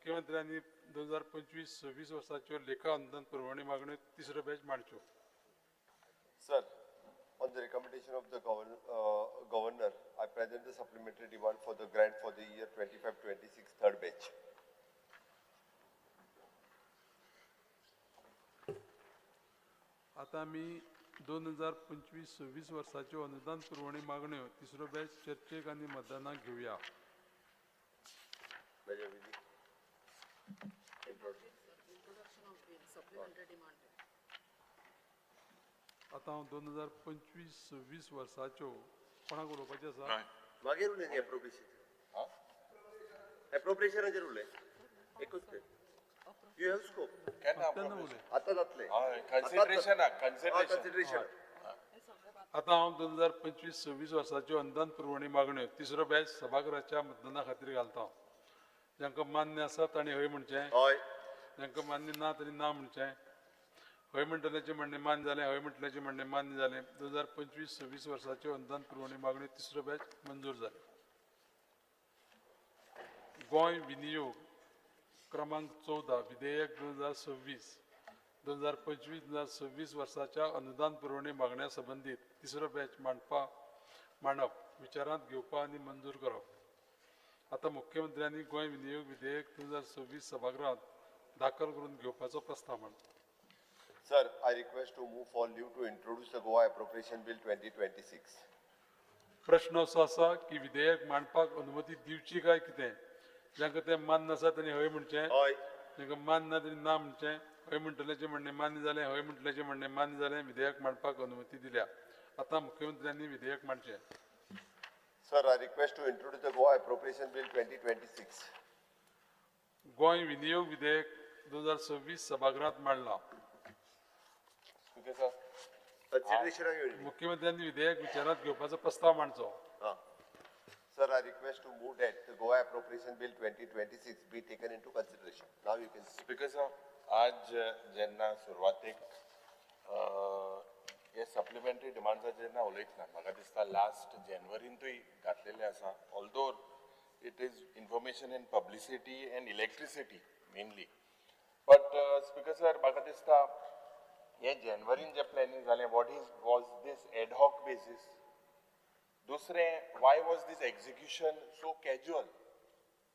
मुख्यमंत्र्यांनी 2025-26 वर्साच्यो लेखा अनुदान पुरवणी मागण्यो तिसरो batch मांडच्यो. Sir, on the recommendation of the governor, I present the supplementary demand for the grant for the year 25-26 third batch. आतां आमी 2025-26 वर्साच्यो अनुदान पुरवणी मागण्यो तिसरो बॅच चर्चेक आनी मतदानाक घेवया. Major Vidi. Introduction of bill, supplementary demand. आतां हांव 2025-26 वर्साच्यो कोणाक उलोवपाचें आसा? मागीर उलय न्ही एप्रोप्रिएशन. एप्रोप्रिएशनाचेर उलय. एकूच ते. You have scope. तेन्ना उलय. आतां जातलें. कन्सिडरेशनाक, कन्सिडरेशन. कन्सिडरेशन. आतां हांव 2025-26 वर्साच्यो अनुदान पुरवणी मागण्यो तिसरो बॅच सभाघराच्या मतदाना खातीर घालता. जांकां मान्य आसा तांणी हय म्हणचें, हय. जांकां मान्य ना तांणी ना म्हणचें. हय म्हणटल्याचें म्हणणें मान्य जालें, हय म्हणटल्याचें म्हणणें मान्य जालें. 2025-26 वर्साच्यो अनुदान पुरवणी मागण्यो तिसरो बॅच मंजूर जाले. गोंय विनियोग क्रमांक 14 विधेयक 2026 2025-2026 वर्साच्या अनुदान पुरवणी मागण्या संबंदीत तिसरो बॅच मांडप विचारांत घेवपा आनी मंजूर करप. आतां मुख्यमंत्र्यांनी गोंय विनियोग विधेयक 2026 सभागृहांत दाखल करून घेवपाचो प्रस्ताव मांडला. Sir, I request to move for leave to introduce the Goa Appropriation Bill 2026. प्रश्न असो आसा की विधेयक मांडपाक अनुमती दिवची काय कितें? जांकां तें मान्य आसा तांणी हय म्हणचें, हय. जांकां मान्य ना तांणी ना म्हणचें. हय म्हणटल्याचें म्हणणें मान्य जालें, हय म्हणटल्याचें म्हणणें मान्य जालें. विधेयक मांडपाक अनुमती दिल्या. आतां मुख्यमंत्र्यांनी विधेयक मांडचें. Sir, I request to introduce the Goa Appropriation Bill 2026. Goa विनियोग विधेयक 2026 सभागृहांत मांडलां. Speaker sir, कन्सिडरेशनाक येवनी. मुख्यमंत्र्यांनी विधेयक विचारांत घेवपाचो प्रस्ताव मांडचो. Sir, I request to move that the Goa Appropriation Bill 2026 be taken into consideration. Now you can speak. Speaker sir, आज जेन्ना सुरवातेक हे सप्लिमेंटरी डिमांड्साचेर जेन्ना उलयतना म्हाका दिसता लास्ट जानेवारींतूय घातलेले आसा, although it is information and publicity and electricity mainly, but speaker sir, म्हाका दिसता हे जानेवारीन जें प्लॅनिंग जालें, what is was this ad hoc basis? दुसरें, why was this execution so casual?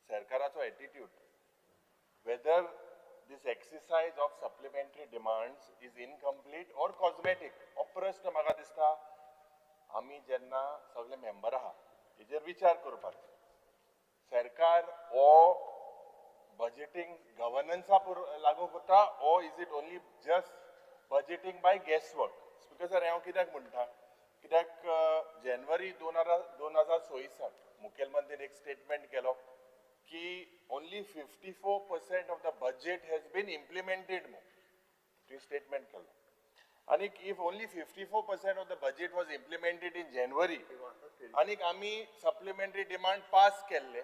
सरकाराचो attitude, whether this exercise of supplementary demands is incomplete or cosmetic, हो प्रश्न म्हाका दिसता आमी जेन्ना सगळे मेंबर आहा हेजेर विचार करपाक जाय. सरकार हो बजेटींग गव्हर्नन्सा लागू करता or is it only just budgeting by guess work? Speaker sir, हांव कित्याक म्हणटा, कित्याक जानेवारी 2026 मुखेलमंत्रीन एक स्टेटमेंट केलो की only 54% of the budget has been implemented म्हूण तुवें स्टेटमेंट केलो. आनीक if only 54% of the budget was implemented in January आनीक आमी सप्लिमेंटरी डिमांड पास केल्ले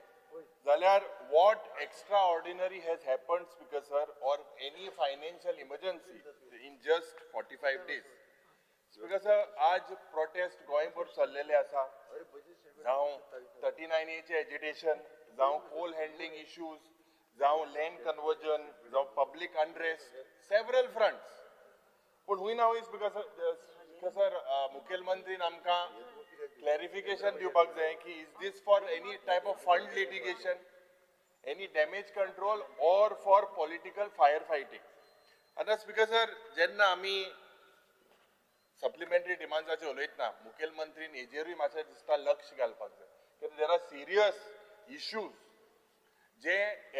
जाल्यार what extraordinary has happened, speaker sir, or any financial emergency in just 45 days? Speaker sir, आज protest गोंयभर चल्लेले आसा, जावं 39 एचे एजिटेशन, जावं कोल हँडलिंग इश्यूज, जावं लँड कन्वर्जन, जावं पब्लीक अनरेस्ट, सेवरल फ्रंट्स. पूण हुंय ना हुंय स्पीकर सर, मुखेलमंत्रीन आमकां क्लॅरिफिकेशन दिवपाक जाय की is this for any type of fund litigation, any damage control or for political fire fighting? आतां स्पीकर सर, जेन्ना आमी सप्लिमेंटरी डिमांड्साचेर उलयतना मुखेलमंत्रीन हेजेरूय मातशें दिसता लक्ष घालपाक जाय, कित्याक there are serious issues J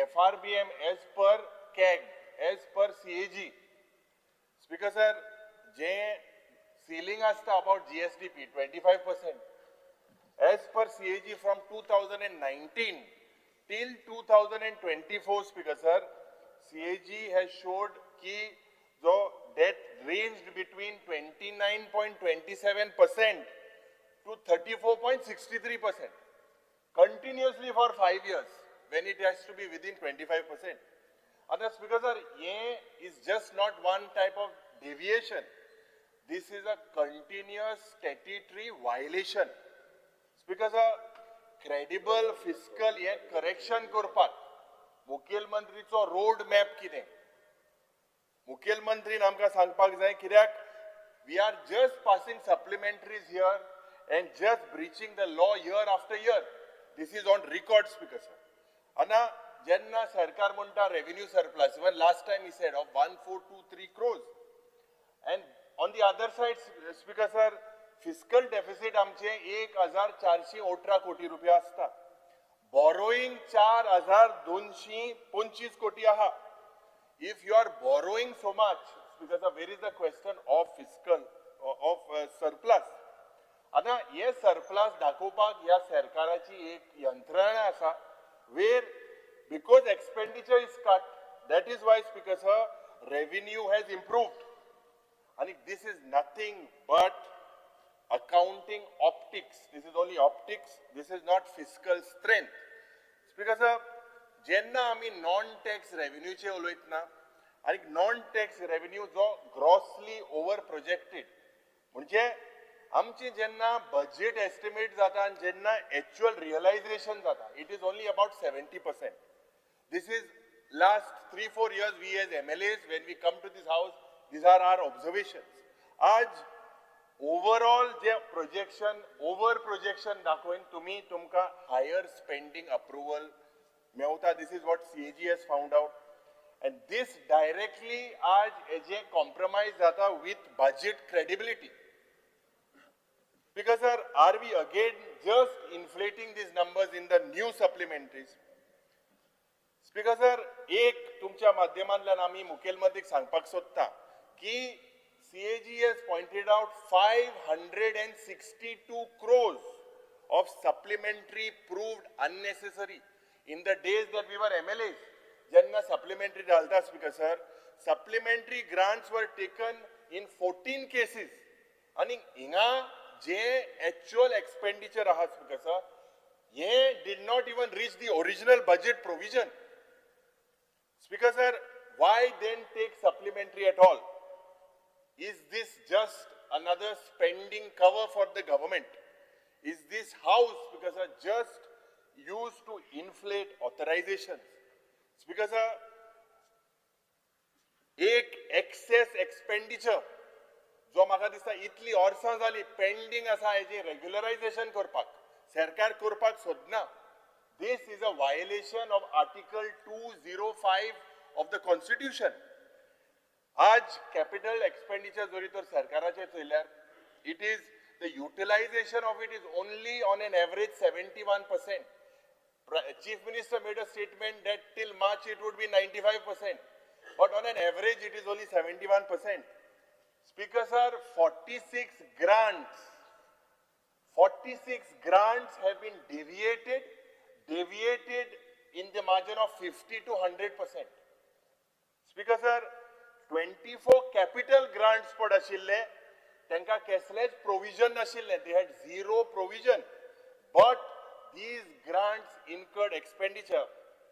FRBM as per CAG, as per CAG. Speaker sir, J ceiling आसता about GSDP 25%, as per CAG from 2019 till 2024, speaker sir, CAG has showed की जो debt ranged between 29.27% to 34.63% continuously for 5 years when it has to be within 25%. Other speakers are, ye is just not one type of deviation. This is a continuous statutory violation. Speakers are credible fiscal ye correction करपाक मुखेलमंत्रीचो road map कितें, मुखेलमंत्रीन आमकां सांगपाक जाय, कित्याक we are just passing supplementaries here and just breaching the law year after year. This is on record, Speaker sir. आनी जेन्ना सरकार म्हणटा revenue surplus, even last time he said of 1423 crores, and on the other side, Speaker sir, fiscal deficit आमचे 1418 कोटी रुपया आसता, borrowing 4225 कोटी आहा. If you are borrowing so much, because where is the question of fiscal of surplus? आतां हे surplus दाखोवपाक ह्या सरकाराची एक यंत्रणा आसा, where because expenditure is cut, that is why, Speaker sir, revenue has improved. आनी this is nothing but accounting optics. This is only optics. This is not fiscal strength. Speaker sir, जेन्ना आमी non tax रेव्हेन्यूचे उलयतना आनी non tax revenue जो grossly over projected, म्हणजे आमची जेन्ना budget estimate जाता आनी जेन्ना एक्च्युअल रियलायझेशन जाता, it is only about 70%. This is last 3-4 years we as MLAs when we come to this house, these are our observations. आज overall जे projection, over projection दाखोवन तुमी तुमकां हायर स्पेंडींग अप्रुवल मेवता. This is what CAG has found out, and this directly आज हेजे compromise जाता with budget credibility. Because sir, are we again just inflating these numbers in the new supplementaries? Speaker sir, एक तुमच्या माध्यमांतल्यान आमी मुखेलमंत्रीक सांगपाक सोदता की CAG has pointed out 562 crores of supplementary proved unnecessary. In the days that we were MLAs, जेन्ना supplementary घालता, Speaker sir, supplementary grants were taken in 14 cases. आनी हिंगा जे actual expenditure आहा, Speaker sir, हे did not even reach the original budget provision. Speaker sir, why then take supplementary at all? Is this just another spending cover for the government? Is this house, because sir, just used to inflate authorizations? Because sir, एक excess expenditure जो म्हाका दिसता इतली वर्सां जाली pending आसा, हेजी regularisation करपाक सरकार करपाक सोदना. This is a violation of Article 205 of the Constitution. आज कॅपिटल एक्सपेंडिचर जरी तर सरकाराचें चोयल्यार, it is the utilization of it is only on an average 71%. Chief Minister made a statement that till March it would be 95%, but on an average it is only 71%. Speaker sir, 46 grants have been deviated in the margin of 50 to 100%. Speaker sir, 24 capital grants पड आशिल्ले, तांकां कसलेच provision नाशिल्लें, they had zero provision, but these grants incurred expenditure.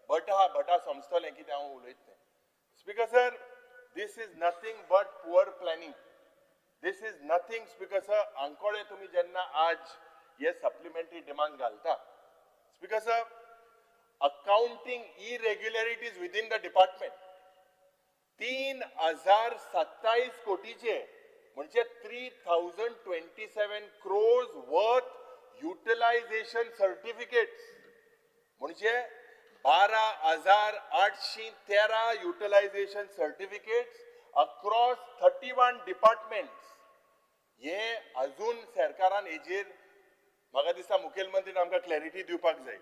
But हा समजतलें कितें हांव उलयता तें. Speaker sir, this is nothing but poor planning. This is nothing, Speaker sir. आंकोळे तुमी जेन्ना आज हे सप्लिमेंटरी डिमांड घालता, Speaker sir, accounting irregularities within the department, 3027 कोटीचे म्हणजे 3027 crores worth utilization certificates, म्हणजे 12,813 utilization certificates across 31 departments. हे अजून सरकारान हेजेर म्हाका दिसता मुखेलमंत्रीन आमकां क्लॅरिटी दिवपाक जाय.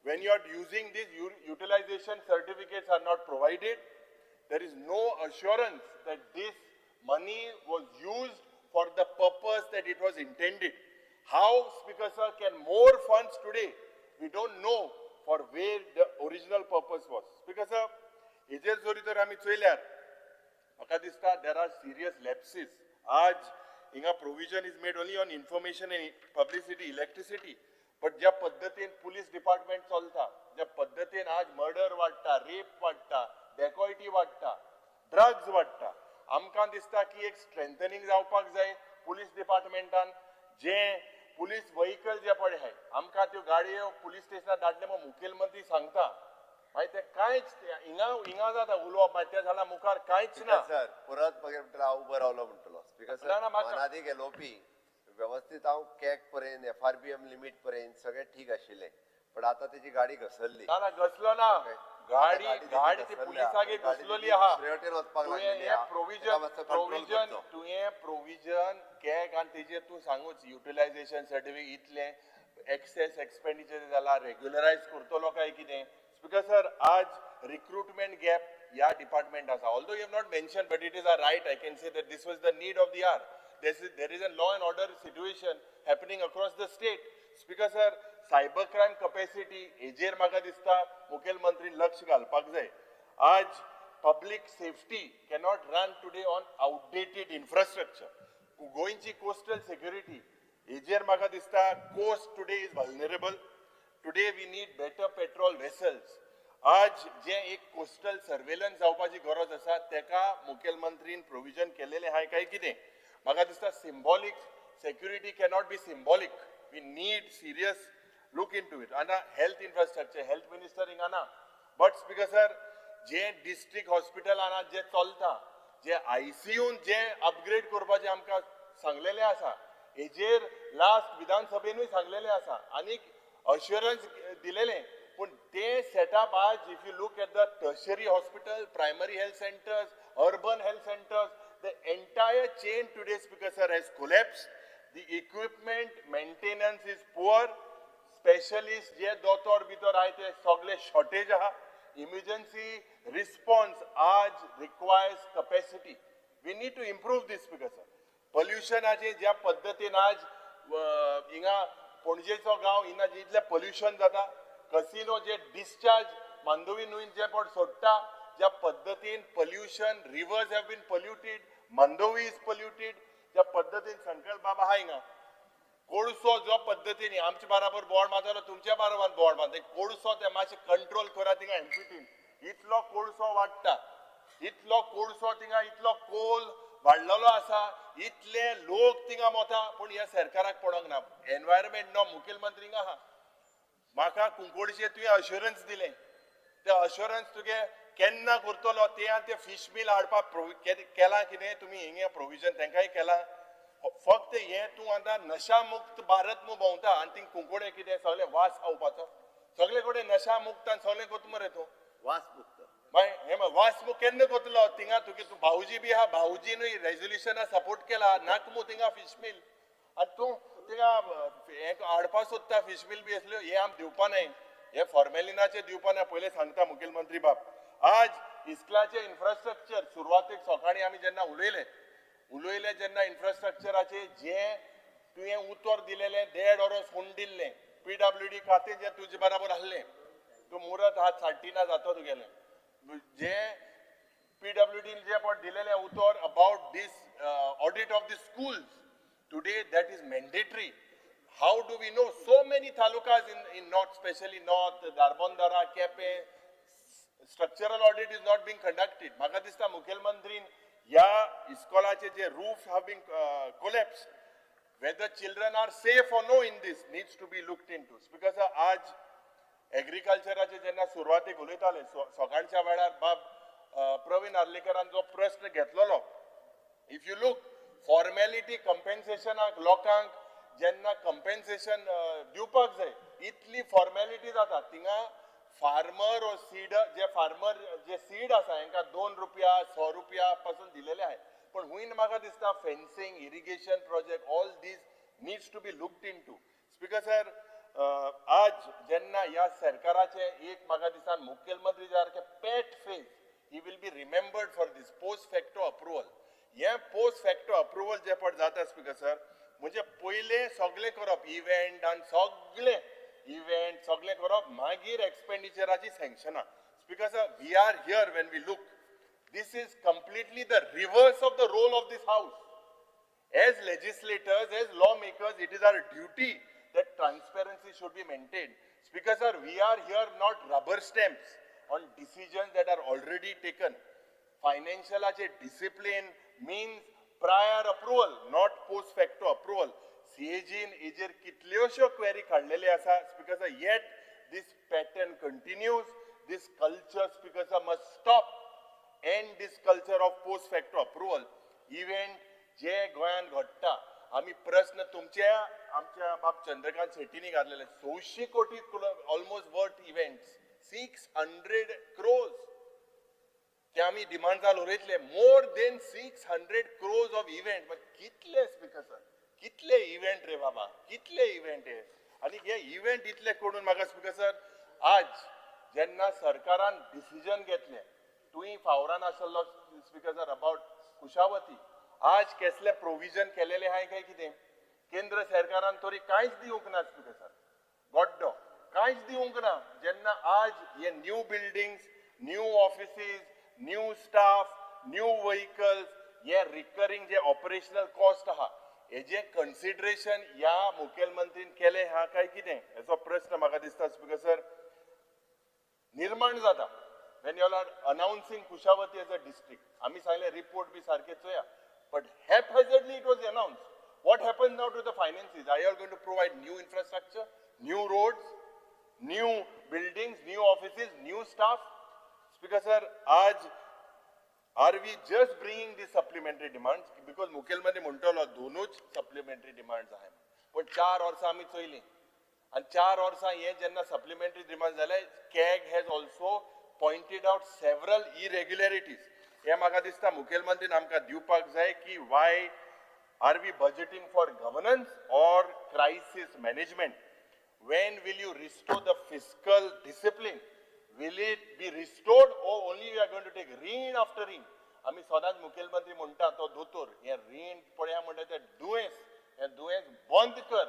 When you are using these utilization certificates are not provided, there is no assurance that this money was used for the purpose that it was intended. How, Speaker sir, can more funds today? We don't know for where the original purpose was. Speaker sir, हेजेर जरी तर आमी चोयल्यार म्हाका दिसता there are serious lapses. आज हिंगा provision is made only on information and publicity, electricity, but ज्या पद्दतीन पुलीस डिपार्टमेंट चलता, ज्या पद्दतीन आज मर्डर वाडटा, रेप वाडटा, डेकॉयटी वाडटा, ड्रग्स वाडटा, आमकां दिसता की एक स्ट्रेंथनिंग जावपाक जाय पुलीस डिपार्टमेंटान. जे पुलीस व्हयकल जे पळय आहाय, आमकां त्यो गाडयो पुलीस स्टेशनार धाडले म्हूण मुखेलमंत्री सांगता. मागीर ते कांयच हिंगा हिंगा जाता उलोवप, मागीर ते जाल्यार मुखार कांयच ना. सर परत मागीर म्हणटलो हांव उबो रावलो म्हणटलो. स्पीकर सर, मनादीक एलओपी व्यवस्थीत हांव कॅग पर्यंत FRBM limit पर्यंत सगळें ठीक आशिल्लें, पण आता तेजी गाडी घसरली. ना घसलो ना, गाडी गाडी ती पुलिसागेर घसलोली आहा. प्रोविजन प्रोविजन तुवें प्रोविजन कॅग आनी तेजेर तूं सांगूच युटिलायझेशन सर्टिफिकेट इतलें एक्सेस एक्सपेंडिचर जाला, रेग्युलरायज करतलो काय कितें. स्पीकर सर, आज रिक्रुटमेंट गॅप ह्या डिपार्टमेंट आसा. Although you have not mention, but it is a right, I can say that this was the need of the hour. There is a law and order situation happening across the state. Speaker sir, cyber crime capacity हेजेर म्हाका दिसता मुखेलमंत्री लक्ष घालपाक जाय. आज public safety cannot run today on outdated infrastructure. गोंयची coastal security हेजेर म्हाका दिसता coast today is vulnerable. Today we need better patrol vessels. आज जे एक कोस्टल सर्वेलन्स जावपाची गरज आसा तेका मुखेलमंत्रीन प्रोविजन केलेलें आहा काय कितें. म्हाका दिसता symbolic security cannot be symbolic. We need serious look into it. आनी हेल्थ इन्फ्रास्ट्रक्चर, हेल्थ मिनिस्टर हिंगा ना, but speaker sir, J district hospital आना जे चलता, जे आयसीयून जे अपग्रेड करपाचें आमकां सांगलेलें आसा, हेजेर लास्ट विधानसभेनूय सांगलेलें आसा आनी अश्युरन्स दिलेलें, पूण ते सेटअप आज if you look at the tertiary hospital, primary health centres, urban health centres, the entire chain today, Speaker sir, has collapsed. The equipment maintenance is poor. Specialist जे दोतोर बितोर आहाय ते सगळे शॉर्टेज आहा. इमर्जन्सी रिस्पॉन्स आज requires capacity. We need to improve this, Speaker sir. पॉल्युशनाचे ज्या पद्दतीन आज हिंगा पणजेचो गांव हिंगा जितलें पॉल्युशन जाता, कसिनो जे डिस्चार्ज मांडवी न्हंयेन जे पण सोडटा, ज्या पद्दतीन pollution, rivers have been polluted, Mandovi is polluted, ज्या पद्दतीन संकल्प बाबा आहा हिंगा कोळसो जो पद्दतीन आमचे बराबर बोर्ड मारतालो, तुमच्या बरोबर बोर्ड मारता, कोळसो ते मातशें कंट्रोल करा थिंगा एमपीटीन. इतलो कोळसो वाडटा, इतलो कोळसो थिंगा, इतलो कोल वाडलेलो आसा, इतले लोक थिंगा मोता, पूण ह्या सरकाराक पडोंक ना. एनवायरमेंट नो मुखेलमंत्री हिंगा आहा. म्हाका कुंकोडचे तुवें अश्युरन्स दिलें, ते अश्युरन्स तुगे केन्ना करतलो ते आनी ते फिश मिल हाडपाक केलां कितें तुमी हिंगा प्रोविजन तेंकांय केलां. फक्त हें तूं आतां नशामुक्त भारत म्हूण भोंवता आनी थिंग कुंकोडे कितें सगळें वास खावपाचो, सगळे कडेन नशामुक्त आनी सगळें करता मरे तूं वासमुक्त. मागीर हें वासमुक्त केन्ना करतलो थिंगा तुगे तूं भाऊजी बी आहा, भाऊजीनूय रेजोल्युशना सपोर्ट केला नाक मू थिंगा फिश मिल, आनी तूं थिंगा हें हाडपाक सोदता फिश मिल बी आसल्यो, हें आम दिवपा न्हय, हें फॉर्मेलिनाचें दिवपा ना. पयलें सांगता मुखेलमंत्री बाब, आज इस्कुलाचें इन्फ्रास्ट्रक्चर सुरवातेक सकाळीं आमी जेन्ना उलयले उलयले जेन्ना इन्फ्रास्ट्रक्चराचे जे तुवें उतर दिलेलें 1.5 वरस फोन दिल्लें, PWD खातें जें तुजे बराबर आहलें, तूं मुरत हात साडटीना जाता तुगेलें, जे PWD जे पण दिलेलें उतर about this audit of the schools, today that is mandatory. How do we know so many talukas in north, specially north, Dharbandora, Quepem, structural audit is not being conducted. म्हाका दिसता मुखेलमंत्रीन ह्या इस्कॉलाचे जे roof have been collapse, whether children are safe or no in this needs to be looked into. Because आज एग्रीकल्चराचे जेन्ना सुरवातेक उलयताले सकाळच्या वेळार बाब प्रवीण आर्लेकरान जो प्रश्न घेतलेलो, if you look formality कंपेन्सेशनाक लोकांक जेन्ना कंपेन्सेशन दिवपाक जाय इतली फॉर्मेलिटी जाता थिंगा. फार्मर ओ सीड जे फार्मर जे सीड आसा हेंकां 2 रुपया 100 रुपया पासून दिलेले आहाय, पण हुंयन म्हाका दिसता fencing, irrigation project, all these needs to be looked into. Speaker sir, आज जेन्ना ह्या सरकाराचे एक म्हाका दिसता मुखेलमंत्री सारके pet face, he will be remembered for this post facto approval. हें पोस्ट फॅक्टो अप्रुवल जे पट जाता स्पीकर सर, म्हणजे पयलें सगळें करप, इव्हेंट आनी सगळें इव्हेंट सगळें करप, मागीर एक्सपेंडिचराची सँक्शनां. Speaker sir, we are here when we look, this is completely the reverse of the role of this house. As legislators, as lawmakers, it is our duty that transparency should be maintained. Speaker sir, we are here not rubber stamps on decisions that are already taken. Financial discipline means prior approval, not post facto approval. CAG in एजेर कितल्योश्यो query काडलेले आसा. Speaker sir, yet this pattern continues, this culture culture, Speaker sir, must stop. End this culture of post facto approval. Event जे गोंयांत घडटा, आमी प्रस्न तुमच्या आमच्या बाब चंद्रकांत शेट्टीनी घातलेले 100 कोटी almost worth events, 600 crores ते आमी डिमांडार उरयतले. More than 600 crores of event. कितले स्पीकर सर, कितले इव्हेंट रे बाबा, कितले इव्हेंट हे. आनी हे इव्हेंट इतले करून म्हाका स्पीकर सर, आज जेन्ना सरकारान डिसिजन घेतलें, तुवें फावरान आसलो स्पीकर सर अबाउट कुशावती, आज केसले प्रोविजन केलेले आहाय काय कितें, केंद्र सरकारान तरी कांयच दिवंक ना स्पीकर सर, गड्डो कांयच दिवंक ना. जेन्ना आज हे new buildings, new offices, new staff, new vehicles, हे रिकरिंग जे ऑपरेशनल कॉस्ट आहा, हेजे कन्सिडरेशन ह्या मुखेलमंत्रीन केलें आहा काय कितें, हेचो प्रस्न म्हाका दिसता स्पीकर सर निर्माण जाता. When you are announcing Kushavati as a district, आमी सांगलें रिपोर्ट बी सारके चोया, but haphazardly it was announced. What happens now to the finances? Are you all going to provide new infrastructure, new roads, new buildings, new offices, new staff? Speaker sir, आज are we just bringing these supplementary demands? Because मुखेलमंत्री म्हणटलो दोनूच supplementary demands आहाय, पण 4 वर्सां आमी चोयलीं आनी 4 वर्सां हे जेन्ना supplementary demands जाले, CAG has also pointed out several irregularities. हे म्हाका दिसता मुखेलमंत्रीन आमकां दिवपाक जाय की why are we budgeting for governance or crisis management? When will you restore the fiscal discipline? Will it be restored or only we are going to take rin after rin? आमी सदांच मुखेलमंत्री म्हणटा तो दोतोर, हें रीण पळया म्हणटा तें दुयेंस, हें दुयेंस बंद कर.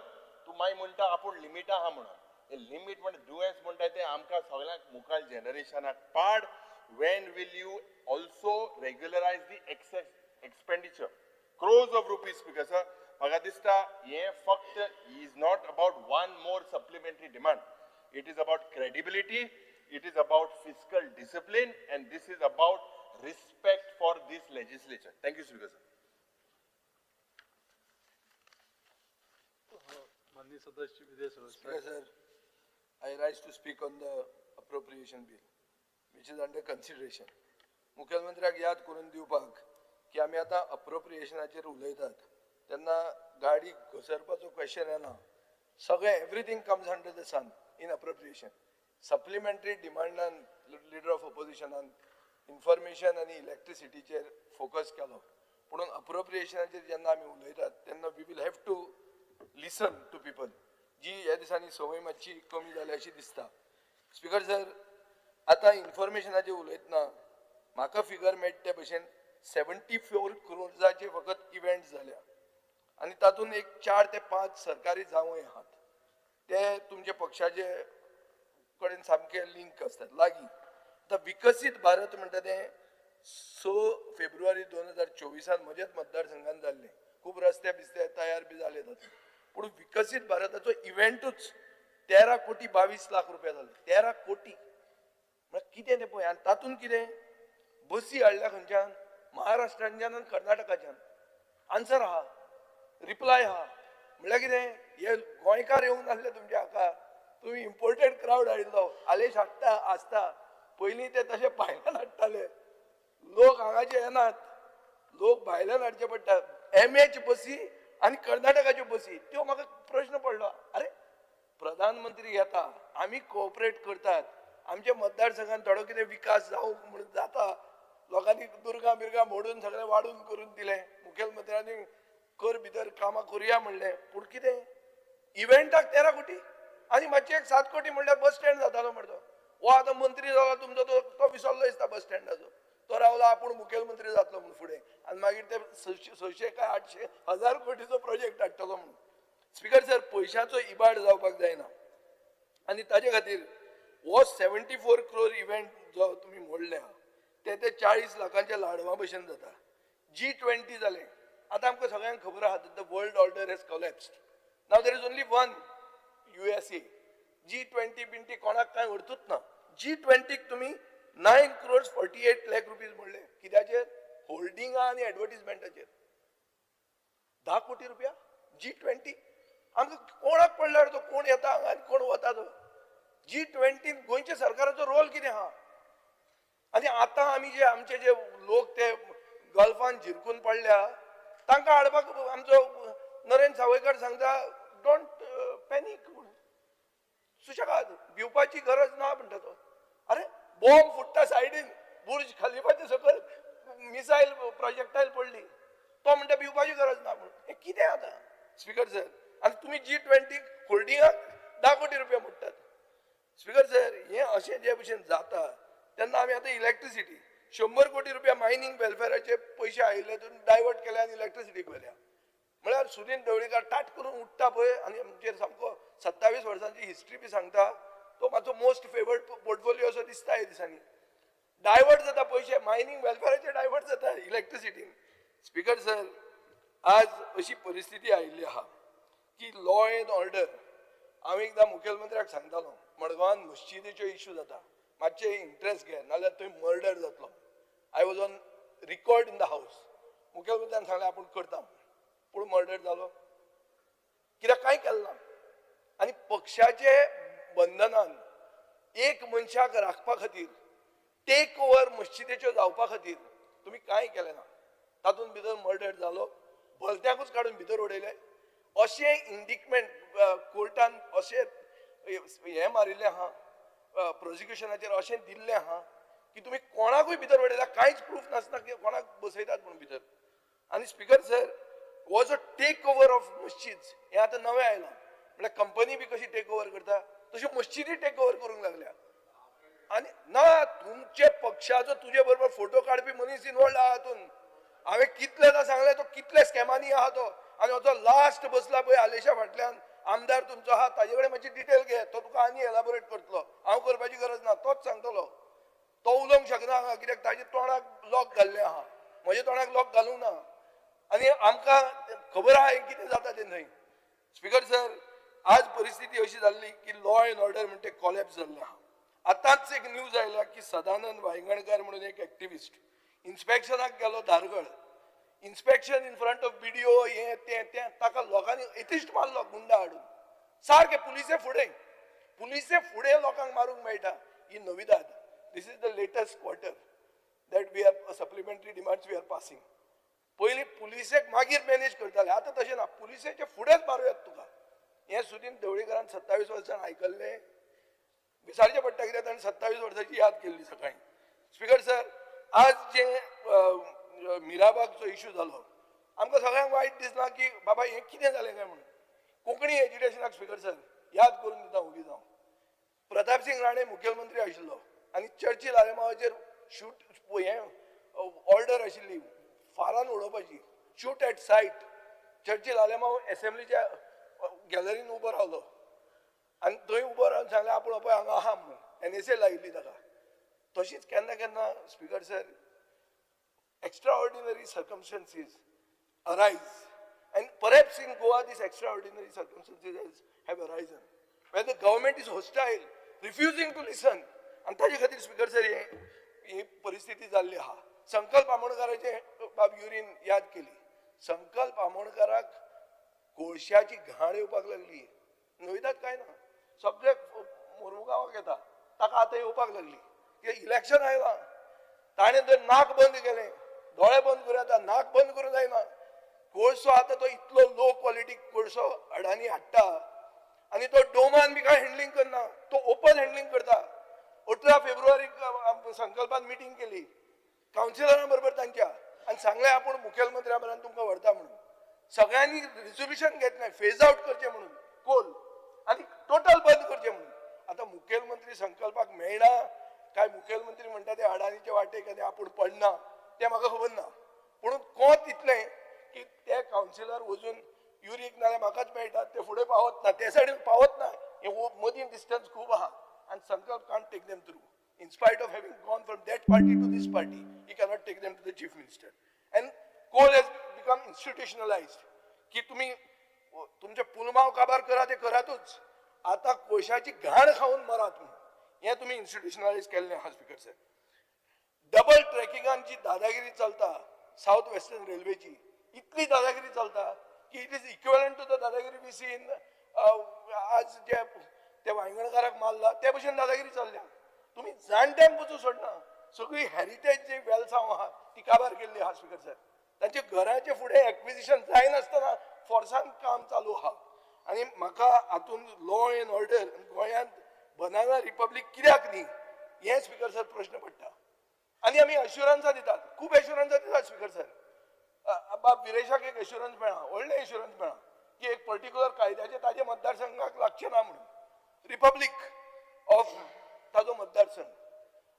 तूं मागीर म्हणटा आपूण लिमिट आहा म्हणून, हें लिमीट म्हणटा दुयेंस म्हणटा तें आमकां सगळ्यांक मुखार जनरेशनाक पाड. When will you also regularize the excess expenditure? Crores of rupees, Speaker sir. म्हाका दिसता हें फक्त is not about one more supplementary demand. It is about credibility, it is about fiscal discipline, and this is about respect for this legislature. Thank you, Speaker sir. माननीय सदस्य Vijay Speaker sir, I rise to speak on the appropriation bill, which is under consideration. मुखेलमंत्र्याक याद करून दिवपाक की आमी आतां अप्रोप्रिएशनाचेर उलयतात तेन्ना गाडी घसरपाचो क्वेश्चन येना. सगळें everything comes under the sun in appropriation. Supplementary डिमांडान leader of ऑपोजिशनान information आनी इलेक्ट्रिसिटीचेर फोकस केलो, पूण अप्रोप्रिएशनाचेर जेन्ना आमी उलयतात तेन्ना we will have to listen to people, जी ह्या दिसांनी संवय मातशी कमी जाल्या अशी दिसता. स्पीकर सर, आतां इन्फॉर्मेशनाचेर उलयतना म्हाका फिगर मेळटा ते भशेन 74 क्रोर्साचे फकत इव्हेंट जाल्या आनी तातूंत एक 4 ते 5 सरकारी जावंय आहात, ते तुमच्या पक्षाचे कडेन सामके लिंक आसतात लागीं. आतां विकसीत भारत म्हणटा तें 6 फेब्रुवारी 2024 म्हज्याच मतदारसंघान जाल्लें, खूब रस्ते बिस्ते तयार बी जाले तातूंत, पूण विकसीत भारताचो इव्हेंटूच 13 कोटी 22 लाख रुपया जाले. 13 कोटी म्हळ्यार कितें तें पळय. आनी तातूंत कितें बसी हाडल्या खंयच्यान, महाराष्ट्रांच्यान आनी कर्नाटकाच्यान. आन्सर आहा, रिप्लाय आहा. म्हळ्यार कितें, हे गोंयकार येवंक नासले तुमच्या हाका, तुमी इम्पोर्टेड क्रावड हाडिल्लो. आलेश हाडटा आसता, पयलीं ते तशे भायल्यान हाडटाले, लोक हांगाचे येनात, लोक भायल्यान हाडचे पडटा. एमएच बसी आनी कर्नाटकाच्यो बसी, त्यो म्हाका प्रश्न पडलो, अरे प्रधानमंत्री येता, आमी कोऑपरेट करतात, आमच्या मतदारसंघान थोडो कितें विकास जावंक म्हणून जाता, लोकांनी दुर्गां बिर्गां मोडून सगळें वाडून करून दिलें, मुखेलमंत्र्यांनी कर भितर कामां करुया म्हणलें, पूण कितें इव्हेंटाक 13 कोटी आनी मातशें एक 7 कोटी म्हणल्यार बस स्टँड जातालो म्हणटो. हो आतां मंत्री जाला तुमचो, तो विसरलो दिसता बस स्टँडाचो, तो रावला आपूण मुखेलमंत्री जातलो म्हूण फुडें, आनी मागीर ते 600 काय 800 हजार कोटीचो प्रोजेक्ट हाडटलो म्हणून. स्पीकर सर, पयशांचो इबाड जावपाक जायना आनी ताजे खातीर हो 74 क्रोर इव्हेंट जो तुमी मोडल्या ते 40 लाखांच्या लाडवा भशेन जाता. G20 जालें, आतां आमकां सगळ्यांक खबर आहा the world order has collapsed. Now there is only one USA. G20 बिंटी कोणाक कांय अर्थूच ना. G20 तुमी 9 crores 48 lakh rupees म्हणले, कित्याचेर, होल्डिंगा आनी एडवर्टीजमेंटाचेर. 10 कोटी रुपया G20. आमकां कोणाक पडल्यार तो कोण येता हांगा आनी कोण वता तो. G20 गोंयच्या सरकाराचो रोल कितें आहा? आनी आतां आमी जे आमचे जे लोक ते गल्फान झिरकून पडल्या तांकां हाडपाक आमचो नरेंद्र सावयकर सांगता don't panic म्हणून, सुशेगाद भिवपाची गरज ना म्हणटा तो. अरे बॉम्ब फुट्टा सायडीन, बुर्ज खलिफाच्या सकयल मिसायल प्रोजेक्टायल पडली, तो म्हणटा भिवपाची गरज ना म्हणून. हें कितें आतां स्पीकर सर? आनी तुमी G20 होल्डिंगाक 10 कोटी रुपया मोडटात. स्पीकर सर, हें अशें जे भशेन जाता तेन्ना आमी आतां इलेक्ट्रिसिटी 100 कोटी रुपया मायनींग वेलफेराचे पयशे आयिल्ले तितून डायवर्ट केले आनी इलेक्ट्रिसिटीक व्हेल्या. म्हळ्यार सुदीन ढवळीकार ताट करून उठ्ठा पळय आनी आमचेर सामको 27 वर्सांची हिस्ट्री बी सांगता. तो मातसो मोस्ट फेवर्ड पोर्टफोलियो असो दिसता ह्या दिसांनी. डायवर्ट जाता पयशे मायनींग वेलफेराचे, डायवर्ट जाता इलेक्ट्रिसिटीन. स्पीकर सर, आज अशी परिस्थिती आयिल्ली आहा की लॉ एंड ऑर्डर, हांव एकदां मुखेलमंत्र्याक सांगतालो मडगांवान मस्जिदीच्यो इश्यू जाता, मातशें इंट्रस्ट घे नाल्यार थंय मर्डर जातलो. I was on record in the house. मुखेलमंत्र्यान सांगलें आपूण करता, पूण मर्डर जालो कित्याक कांय केलें ना. आनी पक्षाचे बंधनान एक मनशाक राखपा खातीर टेक ओवर मस्जिदीच्यो जावपा खातीर तुमी कांय केलें ना. तातूंत भितर मर्डर जालो, भलत्याकूच काडून भितर उडयले. अशें इंडिकमेंट कोर्टान अशें हें मारिल्लें आहा, प्रोसिक्युशनाचेर अशें दिल्लें आहा की तुमी कोणाकूय भितर उडयला, कांयच प्रूफ नासता की कोणाक बसयतात म्हणून भितर. आनी स्पीकर सर, हो जो टेक ओवर ऑफ मस्जिद हें आतां नवें आयलां. म्हळ्यार कंपनी बी कशी टेक ओवर करता तशी मस्जिदी टेक ओवर करूंक लागल्या. आनी ना तुमचे पक्षाचो तुजे बरोबर फोटो काडपी मनीस इनवॉल्ड आहा हातूंत. हांवें कितलेदां सांगलें तो कितले स्कॅमांनी आहा तो. आनी हो जो लास्ट बसला पळय आलेशा फाटल्यान आमदार तुमचो आहा, ताजे कडेन मातशी डिटेल घे, तो तुका आनी एलाबोरेट करतलो. हांव करपाची गरज ना, तोच सांगतलो. तो उलोवंक शकना हांगा कित्याक ताजे तोंडाक लॉक घाल्लें आहा, म्हज्या तोंडाक लॉक घालूंक ना. आनी आमकां खबर आहा हें कितें जाता तें न्हय. स्पीकर सर, आज परिस्थिती अशी जाल्ली की लॉ एंड ऑर्डर म्हणटे कॉलॅप्स जाल्लें आहा. आतांच एक न्यूज आयल्या की सदानंद वायंगणकार म्हणून एक एक्टिविस्ट इन्स्पेक्शनाक गेलो Dhargal, inspection in front of BDO हें तें तें, ताका लोकांनी एथिस्ट मारलो गुंडा हाडून. सारकें पुलिसे फुडें, पुलिसे फुडें लोकांक मारूंक मेळटा ही नविदाद. This is the latest quarter that we are supplementary demands we are passing. पयलीं पुलिसेक मागीर मॅनेज करताले, आतां तशें ना, पुलिसेचे फुडेंच मारूयात तुका. हें सुदीन ढवळीकारान 27 वर्सां आयकल्लें, विचारचें पडटा कित्याक ताणें 27 वर्सांची याद केल्ली सकाळीं. स्पीकर सर, आज जे मिराबागचो इशू जालो आमकां सगळ्यांक वायट दिसलां की बाबा हें कितें जालें काय म्हणून. कोंकणी एज्युकेशनाक स्पीकर सर याद करून दिता ओगी जावं, प्रतापसिंग राणे मुखेलमंत्री आशिल्लो आनी चर्चील आलेमावाचेर शूट हें ऑर्डर आशिल्ली फारान उडोवपाची, shoot at sight. Churchill Alemao एसेंब्लीच्या गॅलरीन उबो रावलो आनी थंय उबो रावन सांगलें आपूण पळय हांगा आहा म्हणून, NSA लायिल्ली ताका. तशीच केन्ना केन्ना speaker sir extraordinary circumstances arise, and perhaps in Goa these extraordinary circumstances have arisen when the government is hostile, refusing to listen. आनी ताजे खातीर स्पीकर सर ही परिस्थिती जाल्ली आहा. संकल्प आमोणकाराचे बाब युरीन याद केली. संकल्प आमोणकाराक कोळशाची घाण येवपाक लागली. नविदाद काय ना, सगळे मोरमुगांवाक येता, ताका आतां येवपाक लागली. कित्याक इलेक्शन आयलां, ताणें तर नाक बंद केलें, दोळे बंद करूं येता, नाक बंद करूं जायना. कोळसो आतां तो इतलो लो क्वॉलिटी कोळसो अडानी हाडटा आनी तो डोमान बी कांय हँडलिंग करना, तो ओपन हँडलिंग करता. 18 फेब्रुवारीक संकल्पान मिटींग केली कावन्सिलरां बरोबर तांच्या आनी सांगलें आपूण मुखेलमंत्र्या बरोबर तुमकां व्हरता म्हणून. सगळ्यांनी रिजोल्युशन घेतलें फेज आउट करचें म्हणून कोल आनी टोटल बंद करचें म्हणून. आतां मुखेलमंत्री संकल्पाक मेळना काय मुखेलमंत्री म्हणटा ते अडानीचे वाटेक आनी आपूण पडना तें म्हाका खबर ना. पूण कोत इतलें की ते कावन्सिलर वचून युरीक नाल्यार म्हाकाच मेळटा, ते फुडें पावत ना, ते सायडीन पावत ना, हे मदीं डिस्टन्स खूब आहा. आनी Sankalp can't take them through. In spite of having gone from that party to this party, he cannot take them to the chief minister. And coal has become institutionalized. की तुम्ही तुमचे पुलमाव काबार करा ते करातूच, आता कोळशाची घाण खावन मरात म्हणून हें तुमी इन्स्टिट्युशनलायज केल्लें आहा. स्पीकर सर, डबल ट्रॅकिंगान जी दादागिरी चलता सावथ वेस्टर्न रेल्वेची, इतली दादागिरी चलता की it is equivalent to the dadagiri we see in आज जे ते वायंगणकाराक मारला ते भशेन दादागिरी चल्ल्या. तुमी जाणट्यांक पसून सोडना. सगळी हेरिटेज जी वेलसांव आहा ती काबार केल्ली आहा स्पीकर सर. तांच्या घराचे फुडें एक्विजिशन जायनासतना फोर्सान काम चालू आहा. आनी म्हाका हातून लॉ एंड ऑर्डर गोंयांत बनाना रिपब्लीक कित्याक न्ही हें स्पीकर सर प्रश्न पडटा. आनी आमी एश्युरन्सां दितात, खूब एश्युरन्सां दितात स्पीकर सर. बाब विरेशाक एक एश्युरन्स मेळ्ळा, व्हडलें एश्युरन्स मेळ्ळा की एक पर्टिक्युलर कायद्याचें ताजे मतदारसंघाक लागचें ना म्हणून, रिपब्लीक ऑफ ताजो मतदारसंघ.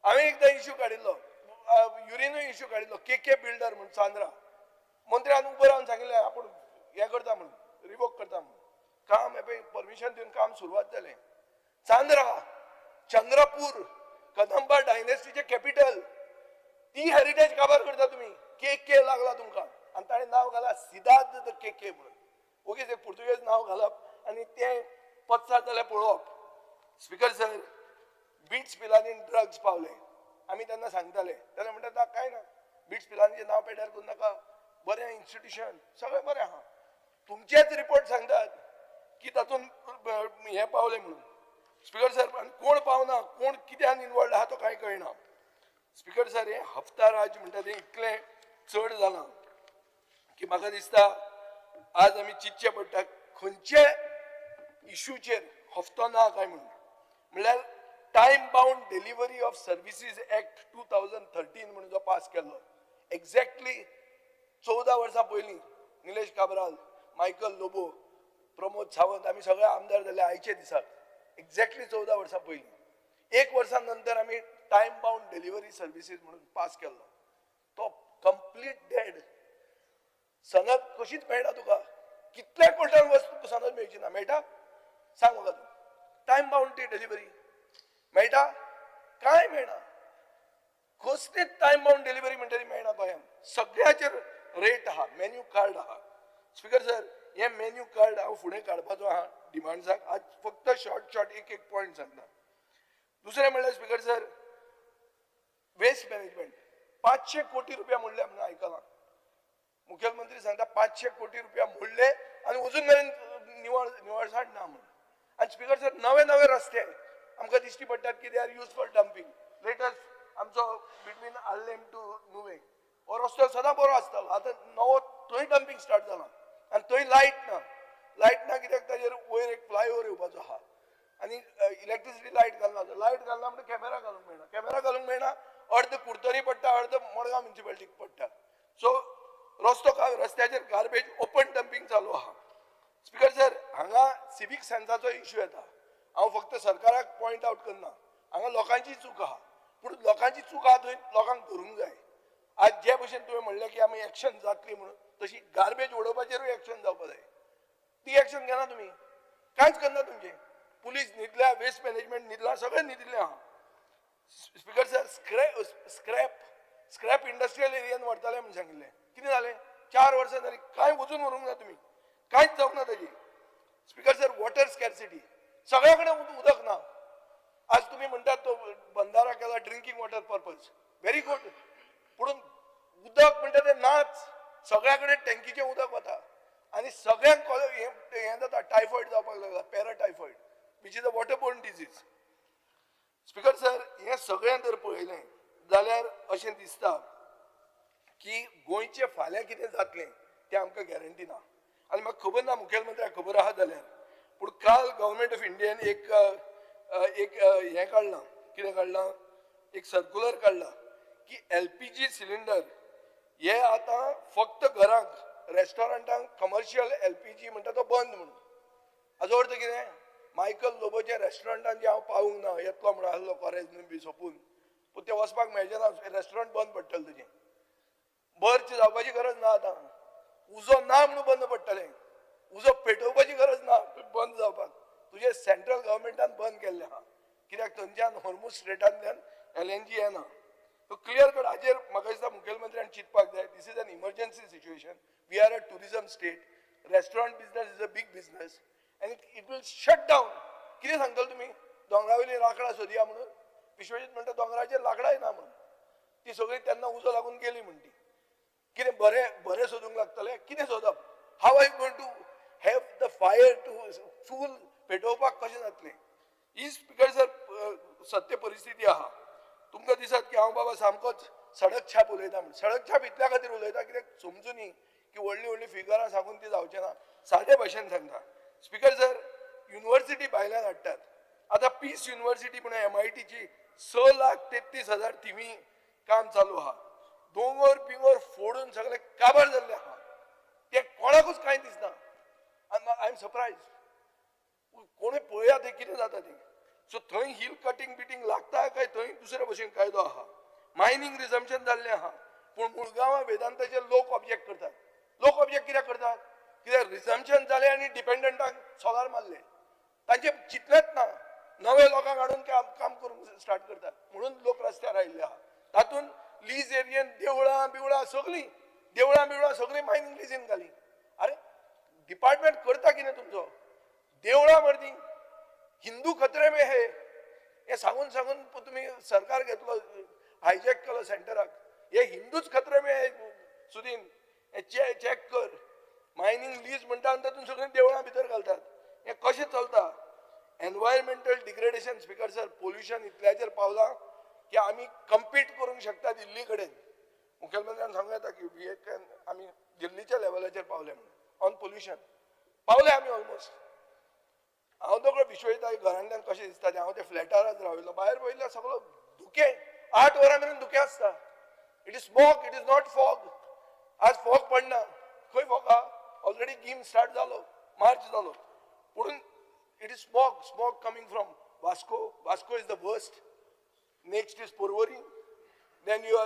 हांवें एकदां इश्यू काडिल्लो, युरिनूय इश्यू काडिल्लो, के के बिल्डर म्हूण चांद्रा मंत्र्यान उबो रावन सांगिल्लें आपूण हें करता म्हणून, रिवोक करता म्हणून. काम हें पळय परमिशन दिवन काम सुरवात जालें. चांद्रा, चंद्रपूर, कदंबा डायनेस्टीचें कॅपिटल, ती हेरिटेज काबार करता तुमी. के के लागला तुमकां आनी ताणें नांव घाला सिदाद the के के म्हणून. ओगीच एक पुर्तुगेज नांव घालप आनी तें पत्सार जाल्यार पळोवप. स्पीकर सर, बिट्स पिलानीन ड्रग्स पावले, आमी तेन्ना सांगताले, तेन्ना म्हणटा कांय ना, बिट्स पिलानीचें नांव पेड्यार करूं नाका, बरें इन्स्टिट्युशन सगळें बरें आहा. तुमचेच रिपोर्ट सांगतात की तातूंत हें पावलें म्हणून. स्पीकर सर, कोण पावना, कोण कित्यान इनवॉल्ड आहा तो कांय कळना. स्पीकर सर, हें हप्ता राज म्हणटा तें इतलें चड जालां की म्हाका दिसता आज आमी चिंतचें पडटा खंयचे इशूचेर हप्तो ना काय म्हणून. म्हणल्यार time bound delivery of services act 2013 म्हणून जो पास केल्लो, एक्झॅक्टली 14 वर्सां पयलीं निलेश काब्राल, मायकल लोबो, प्रमोद सावंत आमी सगळे आमदार जाले आयचे दिसाक, एक्झॅक्टली 14 वर्सां पयलीं. एक वर्सा नंतर आमी टायम बाउंड डिलिव्हरी सर्विसीस म्हणून पास केल्लो, तो कंप्लीट डेड. सनद कशीच मेळटा तुका, कितल्या कोर्टान वच सनद मेळची ना. मेळटा सांग म्हाका तूं, टायम बाउंड ती डिलिव्हरी मेळटा? कांय मेळना, कसलीच टायम बाउंड डिलिव्हरी म्हणटा ती मेळना गोंयांत. सगळ्याचेर रेट आहा, मेन्यू कार्ड आहा. स्पीकर सर, हें मेन्यू कार्ड हांव फुडें काडपाचो आहा डिमांड्साक, आज फक्त शॉर्ट शॉर्ट एक एक पॉयंट सांगता. दुसरें म्हणल्यार स्पीकर सर, वेस्ट मॅनेजमेंट 500 कोटी रुपया म्हणले म्हणून आयकलां. मुखेलमंत्री सांगता 500 कोटी रुपया म्हणले आनी अजून मेरेन निवळसाण ना म्हणून. आनी स्पीकर सर, नवे नवे रस्ते आमकां दिश्टी पडटात की they are use for dumping. Latest आमचो बिटवीन आर्लेम टू नुवे हो रस्तो सदां बरो आसतालो, आतां नवो थंय डंपींग स्टार्ट जाला आनी थंय लायट ना. लायट ना कित्याक ताजेर वयर एक फ्लायओवर येवपाचो आहा आनी इलेक्ट्रिसिटी लायट घालना. लायट घालना म्हणटा कॅमेरा घालूंक मेळना, कॅमेरा घालूंक मेळना, अर्द कुडतरी पडटा, अर्द मडगांव म्युनिसिपालिटीक पडटा. सो रस्तो रस्त्याचेर गार्बेज ओपन डंपींग चालू आहा. स्पीकर सर, हांगा सिवीक सेन्साचो इश्यू येता. हांव फक्त सरकाराक पॉयंट आवट करना, हांगा लोकांची चूक आहा, पूण लोकांची चूक आहा थंय लोकांक धरूंक जाय. आज जे भशेन तुवें म्हणलें की आमी एक्शन जातली म्हणून, तशी गार्बेज उडोवपाचेरूय एक्शन जावपा जाय. ती एक्शन घेना तुमी, कांयच करना तुमचें. पुलीस न्हिदल्या, वेस्ट मॅनेजमेंट न्हिदला, सगळें न्हिदिल्लें आहा. स्पीकर सर, स्क्रॅप इंडस्ट्रियल एरियान व्हरताले म्हणून सांगिल्लें, कितें जालें? 4 वर्सां जालीं, कांय वचून व्हरूंक ना तुमी, कांयच जावंक ना ताजी. स्पीकर सर, वॉटर स्कॅर्सिटी, सगळ्या कडेन उदक ना. आज तुमी म्हणटात तो बंदारा केला drinking water purpose, very good, पूण उदक म्हणटा तें नाच. सगळ्या कडेन टँकीचें उदक वता आनी सगळ्यांक हें जाता, टायफॉयड जावपाक लागला, paratyphoid which is a water borne disease. Speaker sir, हें सगळें जर पळयलें जाल्यार अशें दिसता की गोंयचें फाल्यां कितें जातलें तें आमकां गॅरंटी ना. आनी म्हाका खबर ना मुखेलमंत्र्याक खबर आहा जाल्यार, पूण काल गव्हर्मेंट ऑफ इंडियन एक एक हें काडलां, कितें काडलां, एक सर्कुलर काडलां की LPG cylinder हे आतां फक्त घरांक, रेस्टॉरंटांक कमर्शियल LPG म्हणटा तो बंद म्हणून. हाजो अर्थ कितें, मायकल लोबोच्या रेस्टॉरंटान जे हांव पावूंक ना, येतलो म्हणून आसलो कॉरेज बी सोंपून, पूण ते वचपाक मेळचें ना, रेस्टॉरंट बंद पडटलें तुजें. बर्च जावपाची गरज ना आतां, उजो ना म्हणून बंद पडटलें, उजो पेटोवपाची गरज ना बंद जावपाक. तुजें सेंट्रल गव्हर्मेंटान बंद केल्लें आहा, कित्याक थंयच्यान होर्मुज स्ट्रेटांतल्यान LNG येना. सो क्लियर कट हाजेर म्हाका दिसता मुखेलमंत्र्यान चिंतपाक जाय. This is an emergency situation, we are a tourism state, restaurant business is a big business आनी it will shut down. कितें सांगतले तुमी, दोंगरा वयलीं लांकडां सोदया म्हणून? विश्वजीत म्हणटा दोंगराचेर लांकडांय ना म्हणून, ती सगळीं तेन्ना उजो लागून गेली म्हणटी. कितें बरें बरें सोदूंक लागतलें, कितें सोदप? How are you going to have the fire to चूल पेटोवपाक कशें जातलें? ही स्पीकर सर सत्य परिस्थिती आहा. तुमकां दिसत की हांव बाबा सामकोच सडक छाप उलयता म्हूण. सडक छाप इतल्या खातीर उलयता कित्याक समजुनी की व्हडलीं व्हडलीं फिगरां सांगून ती जावचें ना, सादे भाशेन सांगता. स्पिकर सर, युनिवर्सिटी भायल्यान हाडटात. आतां पीस युनिवर्सिटी म्हणून MITची 6,33,000 थिवी काम चालू आहा. दोंगर बिंगर फोडून सगळे काबार जाल्ले आहा, ते कोणाकूच कांय दिसना. I am surprise, कोणूय पळया तें कितें जाता तें. सो थंय हिल कटींग बिटींग लागता काय थंय दुसरे भशेन कायदो आहा. मायनींग रिजम्पशन जाल्लें आहा, पूण मुळगांवां वेदांताचे लोक ऑब्जेक्ट करतात. लोक ऑब्जेक्ट कित्याक करतात? कित्याक रिजम्पशन जालें आनी डिपेंडंटाक सोलार मारले, तांचे चिंतलेंच ना. नवे लोकांक हाडून काम करूंक स्टार्ट करतात, म्हणून लोक रस्त्यार आयिल्ले आहा. तातूंत लीज एरियेन देवळां बिवळां सगळीं, देवळां बिवळां सगळीं मायनींग लिजीन घाली. अरे डिपार्टमेंट करता कितें तुमचो? देवळां मर्दी हिंदू खतरे में हे, हे सांगून सांगून तुमी सरकार घेतलो, हायजॅक केलो सेंटराक. हे हिंदूच खतरे में हे सुदीन, हे चॅक कर. मायनींग लीज म्हणटा आनी तातूंत सगळीं देवळां भितर घालतात. हें कशें चलता? Environmental degradation speaker sir, pollution इतल्याचेर पावलां की आमी कम्पीट करूंक शकता दिल्ली कडेन. मुखेलमंत्र्यान सांगूं येता की we can, आमी दिल्लीच्या लेवलाचेर पावले म्हणून ऑन पोल्युशन पावले आमी ऑलमोस्ट. हांव दोगो विश्वजिता घरांतल्यान कशें दिसता तें, हांव ते फ्लॅटारच राविल्लो, भायर पळयल्यार सगळो धुकें, 8 वरां मेरेन धुकें आसता. It is smog, it is not fog. आज फॉग पडना, खंय फॉग आहा? ऑलरेडी गीम स्टार्ट जालो, मार्च जालो, पूण it is smog, smog coming from Vasco. Vasco is the worst, next is Porvorim, then your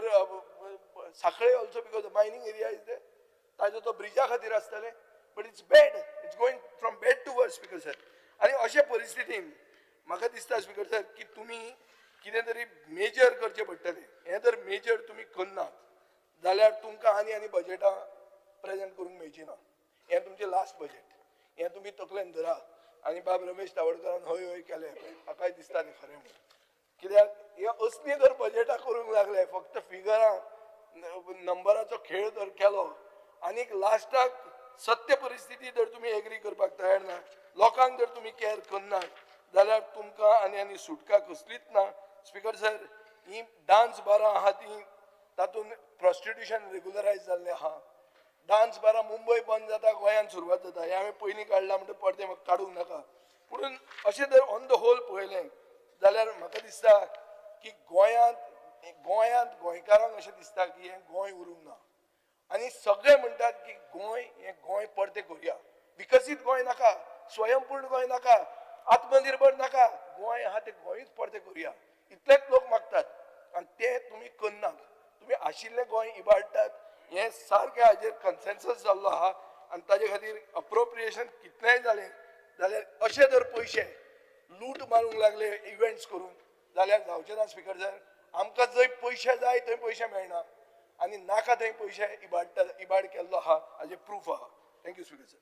Sanquelim also, because the mining area is there. ताजो तो ब्रिजा खातीर आसतलें, but it's bad, it's going from bad to worse speaker sir. आनी अशे परिस्थितीन म्हाका दिसता speaker sir की तुमी कितें तरी मेजर करचें पडटलें. हें जर मेजर तुमी करनात जाल्यार तुमकां आनी आनी बजेटां प्रेजेंट करूंक मेळची ना. हें तुमचें लास्ट बजेट, हें तुमी तकलेन धरा. आनी बाब रमेश तावडकरान हय हय केलें, म्हाकाय दिसता तें खरें म्हणून. कित्याक हे असली जर बजेटां करूंक लागले, फक्त फिगरां नंबराचो खेळ जर केलो आनीक लास्टाक सत्य परिस्थिती जर तुमी एग्री करपाक तयार ना, लोकांक जर तुमी कॅर करनात जाल्यार तुमकां आनी आनी सुटका कसलीच ना. स्पिकर सर, ही डान्स बारां आहा ती तातूंत प्रोस्टिट्युशन रेगुलरायज जाल्लें आहा. डान्स बारां मुंबय बंद जाता, गोंयांत सुरवात जाता. हें हांवें पयलीं काडलां म्हणटकीर परतें म्हाका काडूंक नाका. पूण अशें जर ऑन the whole पळयलें जाल्यार म्हाका दिसता की गोंयांत गोंयांत गोंयकारांक अशें दिसता की हें गोंय उरूंक ना. आनी सगळे म्हणटात की गोंय हें गोंय परतें करुया, विकसीत गोंय नाका, स्वयंपूर्ण गोंय नाका, आत्मनिर्भर नाका, गोंय आहा तें गोंयूच परतें करुया, इतलेच लोक मागतात. आनी ते तुमी करनात, तुमी आशिल्लें गोंय इबाडटात. हें सारकें हाजेर कन्सेन्सस जाल्लो आहा. आनी ताजे खातीर अप्रोप्रिएशन कितलेंय जालें जाल्यार अशे जर पयशे लूट मारूंक लागले इव्हेंट्स करून जाल्यार जावचें ना स्पिकर सर. आमकां जंय पयशे जाय थंय पयशे मेळना आनी नाका थंय पयशे इबाडटा, इबाड केल्लो आहा हाजें प्रूफ आहा. Thank you speaker sir.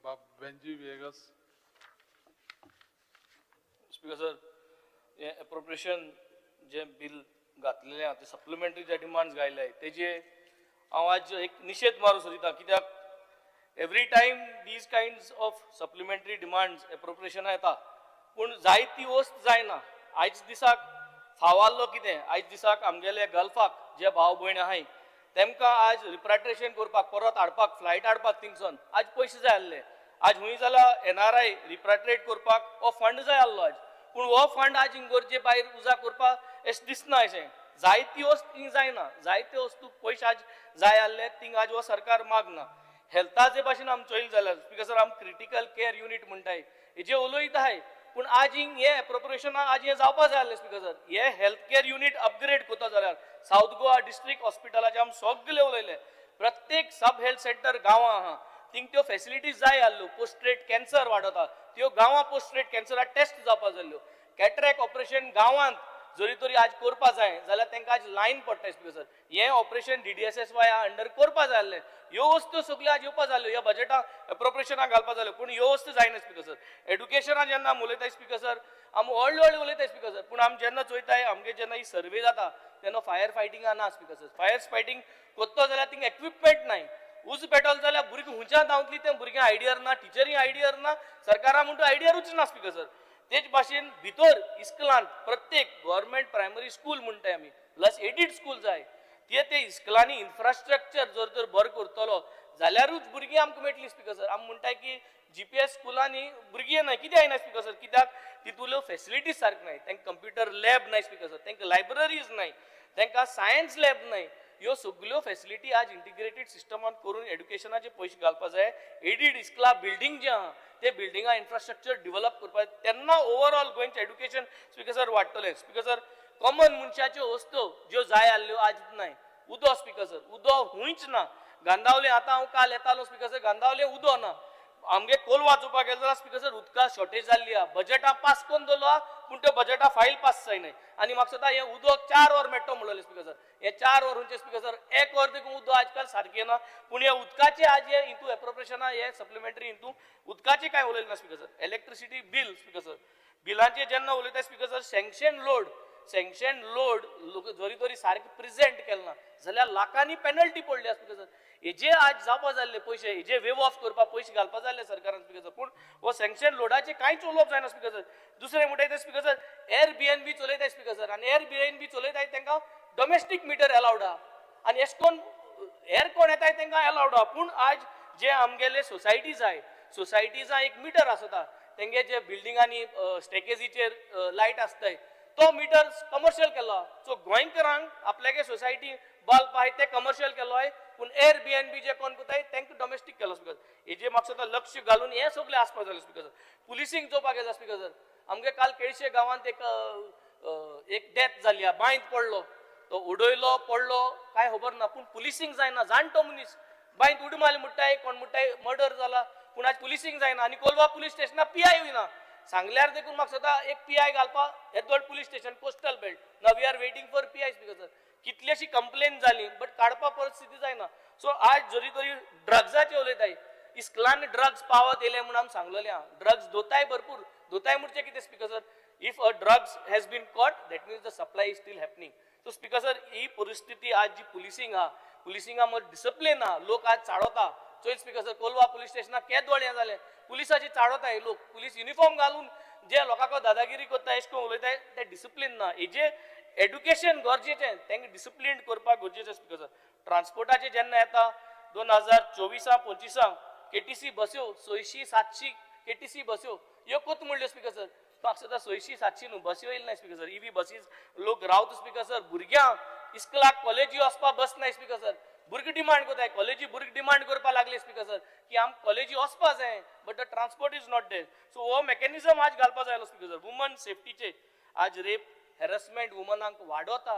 बाब बेंजी व्हिएगस. स्पिकर सर, हें एप्रोप्रिएशन जें बील घातलेलें आहा तें सप्लिमेंटरी जे डिमांड्स घायल्याय तेजे हांव आज एक निशेध मारूंक सोदिता. कित्याक every time these kinds of supplementary demands एप्रोप्रिएशनां येता पूण जायती वस्त जायना. आयज दिसाक फाव आहलो कितें, आयज दिसाक आमगेले गल्फाक जे भाव भयण आहाय तेमकां आज रिप्राट्रेशन करपाक, परत हाडपाक, फ्लायट हाडपाक थिंगसून आज पयशे जाय आहले. आज हुंय जाल्यार एनआरआय रिप्राट्रेट करपाक हो फंड जाय आहलो आज, पूण हो फंड आज इगर्जे भायर उजा करपाक अशें दिसना. अशें जायती वस्त थिंग जायना, जायते वस्तू पयशे आज जाय आहले थिंग आज हो सरकार मागना. हेल्था जे भाशेन आमी चोयलें जाल्यार स्पिकर सर, आमी क्रिटिकल केअर युनीट म्हणटाय हेजे उलयत आहाय, पूण आज हिंग हें एप्रोप्रिएशना आज हें जावपा जाय आहलें स्पिकर सर. हे हेल्थ केअर युनीट अपग्रेड करता जाल्यार सावथ गोवा डिस्ट्रिक्ट हॉस्पिटलाचे आमी सगळे उलयले, प्रत्येक सब हेल्थ सेंटर गांवां आहा थिंग त्यो फेसिलिटीज जाय आहल्यो. पोस्ट्रेट कॅन्सर वाडता त्यो गांवां पोस्ट्रेट कॅन्सरा टेस्ट जावपा जाय आहल्यो. कॅटरॅक्ट ऑपरेशन गांवांत जरी तरी आज करपा जाय जाल्यार तांकां आज लायन पडटा स्पिकर सर. हें ऑपरेशन DDSSY under करपा जाय आहलें. ह्यो वस्तू सगल्यो आज येवपा जाल्यो, ह्या बजेटाक एप्रोप्रिएशनाक घालपा जाल्यो, पूण ह्यो वस्तू जायना स्पिकर सर. एड्युकेशना जेन्ना आमी उलयताय स्पिकर सर, आमी व्हडले व्हडले उलयताय स्पिकर सर, पूण आमी जेन्ना चोयताय आमगे जेन्ना ही सर्वे जाता तेन्ना फायर फायटिंगा ना स्पिकर सर. फायर फायटींग करतो जाल्यार थिंग एक्विपमेंट नाय, उज पेटोल जाल्यार भुरगीं हुंयच्यान धांवतली तें भुरग्यांक आयडियर ना, टिचरी आयडियर ना, सरकारा म्हणटा आयडियरूच ना स्पिकर सर. तेच भाशेन भितर इस्कलांत प्रत्येक गव्हर्मेंट प्रायमरी स्कूल म्हणटाय आमी, प्लस एडिड स्कूल जाय, ते ते इस्कलांनी इन्फ्रास्ट्रक्चर जर तर बरो करतलो जाल्यारूच भुरगीं आमकां मेळटली स्पीकर सर. आमी म्हणटाय की जीपीएस स्कुलांनी भुरगीं येनाय, कित्याक येनाय स्पीकर सर? कित्याक तितूल्यो फेसिलिटीज सारक्यो नाय, तांकां कंप्युटर लॅब नाय स्पीकर सर, तांकां लायब्ररीज नाय, तांकां सायन्स लॅब नाय. ह्यो सगल्यो फेसिलिटी आज इंटिग्रेटेड सिस्टमान करून एड्युकेशनाचे पयशे घालपा जाय. एडिड इस्कला बिल्डींग जें आहा ते बिल्डिंगा इन्फ्रास्ट्रक्चर डिवलप करपाक जाय, तेन्ना ओवरऑल गोंयचें एड्युकेशन स्पीकर सर वाडटलें. स्पीकर सर, कॉमन मनशाच्यो वस्तू ज्यो जाय आसल्यो आज नाय. उदो स्पीकर सर, उदो हुंयच ना. गांधावले आतां हांव काल येतालो स्पीकर सर, गांधावले उदो ना. आमगे कोलवा चोवपाक गेलो जाल्यार स्पीकर सर उदका शॉर्टेज जाल्ली आहा. बजेटा पास करून दवरलो आहा पूण त्यो बजेटा फायल पास जायनाय. आनी म्हाका दिसता हें उदक 4 वर मेळटो म्हणलेलें स्पीकर सर, हें 4 वर खंयचें स्पीकर सर, 1 वर देखून उदक आजकाल सारकें ना. पूण हे उदकाचें आज हे हितू एप्रोप्रिएशना हे सप्लिमेंटरी हितू उदकाचें कांय उलयलें ना speaker sir. Electricity bill speaker sir, बिलांचें जेन्ना उलयता speaker sir, sanction load, sanction load लोक जरी तरी सारकें प्रेजेंट केलें ना जाल्यार लाखांनी पेनल्टी पडली स्पीकर सर. हेजे आज जावपा जाल्ले पयशे, हेजे वेव ऑफ करपाक पयशे घालपा जाल्ले सरकारान स्पीकर सर, पूण हो सँक्शन लोडाचें कांयच उलोवप जायना स्पीकर सर. दुसरें म्हणटाय तें स्पीकर सर, एअरबीएनबी चलयताय स्पीकर सर, आनी एअरबीएनबी चलयताय तांकां डोमेस्टीक मिटर अलावड आहा, आनी एश कोन हेर कोण येताय तांकां अलावड आहा. पूण आज जे आमगेले सोसायटीज आहाय, सोसायटीजां एक मिटर आसता, तेंगे जे बिल्डिंगांनी स्टेकेजीचेर लायट आसताय तो मिटर कमर्शियल केलो. सो गोंयकारांक आपल्यागे सोसायटी बल्ब आहाय ते कमर्शियल केलो आहाय, पूण एअरबीएनबी जे कोण कोताय तांकां डोमेस्टीक केलो स्पीकर. हेजे म्हाका दिसता लक्ष घालून हें सगळें आसपा जाय स्पीकर सर. पुलिसींग चोवपाक गेलो स्पीकर सर, आमगे काल केळशे गांवांत एक डेथ जाली आहा, बांयत पडलो, तो उडयलो पडलो कांय खबर ना, पूण पुलिसींग जायना. जाणटो मनीस बांयत उडी मारली म्हणटाय, कोण म्हणटाय मर्डर जाला, पूण आज पुलिसींग जायना. आनी कोलवा पुलीस स्टेशनार पी I वयना, सांगल्यार देखून म्हाका दिसता एक पी I घालपा येदोळ पुलीस स्टेशन कोस्टल बेल्ट ना, we are waiting for PI speaker sir. कितलेशी complain जाली बट काडपा परिस्थिती जायना. सो आज जरी तरी ड्रग्साचे उलयताय, इस्कलान ड्रग्स पावत येयले म्हूण आमी सांगलेलें आहा. ड्रग्स दोताय भरपूर, दोताय म्हणचे कितें speaker sir, if a drugs has been caught that means the supply is still happening. So speaker sir, ही परिस्थिती आज जी पुलिसींग आहा, पुलिसिंगा मदीं डिसिप्लीन आहा, लोक आज चाळवता. चोय स्पीकर सर, कोलवा पुलीस स्टेशनाक केदोळ हें जालें, पुलिसाची चाळवता हे लोक, पुलीस युनिफॉर्म घालून जे लोकांक दादागिरी करता एश कोन उलयताय, ते डिसिप्लीन ना. हेजे एड्युकेशन गरजेचें, तांकां डिसिप्लीन करपाक गरजेचें स्पीकर सर. ट्रान्सपोर्टाचें जेन्ना येता 2024-25 केटीसी बस्यो 600-700 केटीसी बस्यो ह्यो कोत म्हणल्यो स्पीकर सर. म्हाका दिसता 600-700 न्हू बस्यो येयल्यो ना स्पीकर सर, इवी बसीस लोक रावता स्पीकर सर. भुरग्यांक इस्कलाक कॉलेजी वचपाक बस नाय स्पीकर सर, भुरगीं डिमांड करताय, कॉलेजी भुरगीं डिमांड करपाक लागले स्पीकर सर की आम कॉलेजी वचपा जाय, but the transport is not there. So हो मेकॅनिजम आज घालपा जाय स्पीकर सर. वुमन सेफ्टीचे आज रेप हॅरसमेंट वुमनांक वाडोता,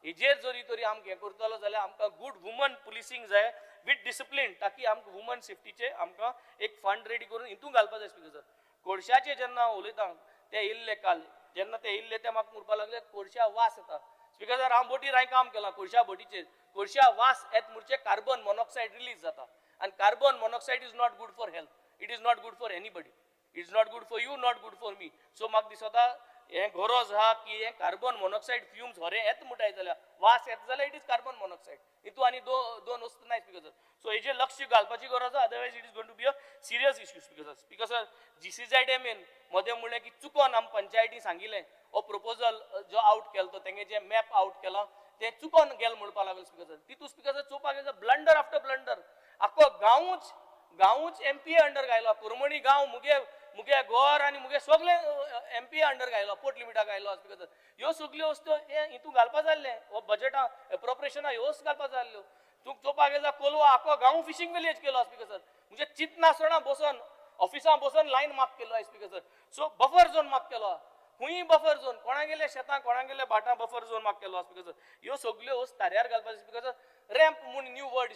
हेजेर जरी तरी आमकां हें करतलो जाल्यार आमकां गूड वुमन पुलिसींग जाय विथ डिसिप्लीन, ताकी आमकां वुमन सेफ्टीचे आमकां एक फंड रेडी करून हितून घालपा जाय स्पीकर सर. कोळशाचे जेन्ना उलयता ते येयल्ले काल, जेन्ना ते येयल्ले ते म्हाका म्हणपाक लागले कोळशा वास येता स्पीकर सर. हांव बोटीर हांवें काम केलां कोळशा बोटीचेर, कोळशा वास येत म्हणचे कार्बन मोनॉक्सायड रिलीज जाता, आनी carbon monoxide is not good for health, it is not good for anybody, it is not good for you, not good for me. So म्हाका दिसता हें गरज आहा की हें कार्बन मोनॉक्सायड फ्युम्स होरें येत म्हणटाय जाल्यार वास येता जाल्यार it is carbon monoxide, हितू आनी दोन वस्तू नाय स्पीकर सर. सो हेजेर लक्ष घालपाची गरज आहा, otherwise it is going to be a serious issue speaker sir. Speaker sir, GCZMA मदें म्हणलें की चुकोन आम पंचायती सांगिल्लें हो प्रपोजल जो आवट केलो तो तेंगे जे मॅप आवट केला तें चुकोन गेल म्हणपाक लागलो स्पीकर सर. तितू स्पीकर सर चोवपाक गेल्यार ब्लंडर आफ्टर ब्लंडर, आख्खो गांवूच एमपीए अंडर घायलो. कुरमणी गांव मुगे मुगे घर आनी मुगे सगळे एमपीए अंडर घायलो, पोर्ट लिमिटाक घायलो स्पीकर सर. ह्यो सगल्यो वस्तू हे हितून घालपा जाल्लें, हो बजेटा एप्रोप्रिएशना ह्यो वस्तू घालपा जाल्ल्यो. तूं चोवपाक गेल्यार कोलवा आख्खो गांव फिशींग विलेज केलो स्पीकर सर. म्हणजे चिंतनासतना बसोन ऑफिसां बसोन लायन मार्क केलो speaker sir. So buffer zone mark केलो, खूंय बफर झोन, कोणागेले शेतां कोणागेले भाटां बफर झोन मार्क केलो स्पीकर सर. ह्यो सगल्यो वस्तू ताऱ्यार घालपाच्यो स्पीकर सर. रॅम्प म्हूण न्यू वर्ड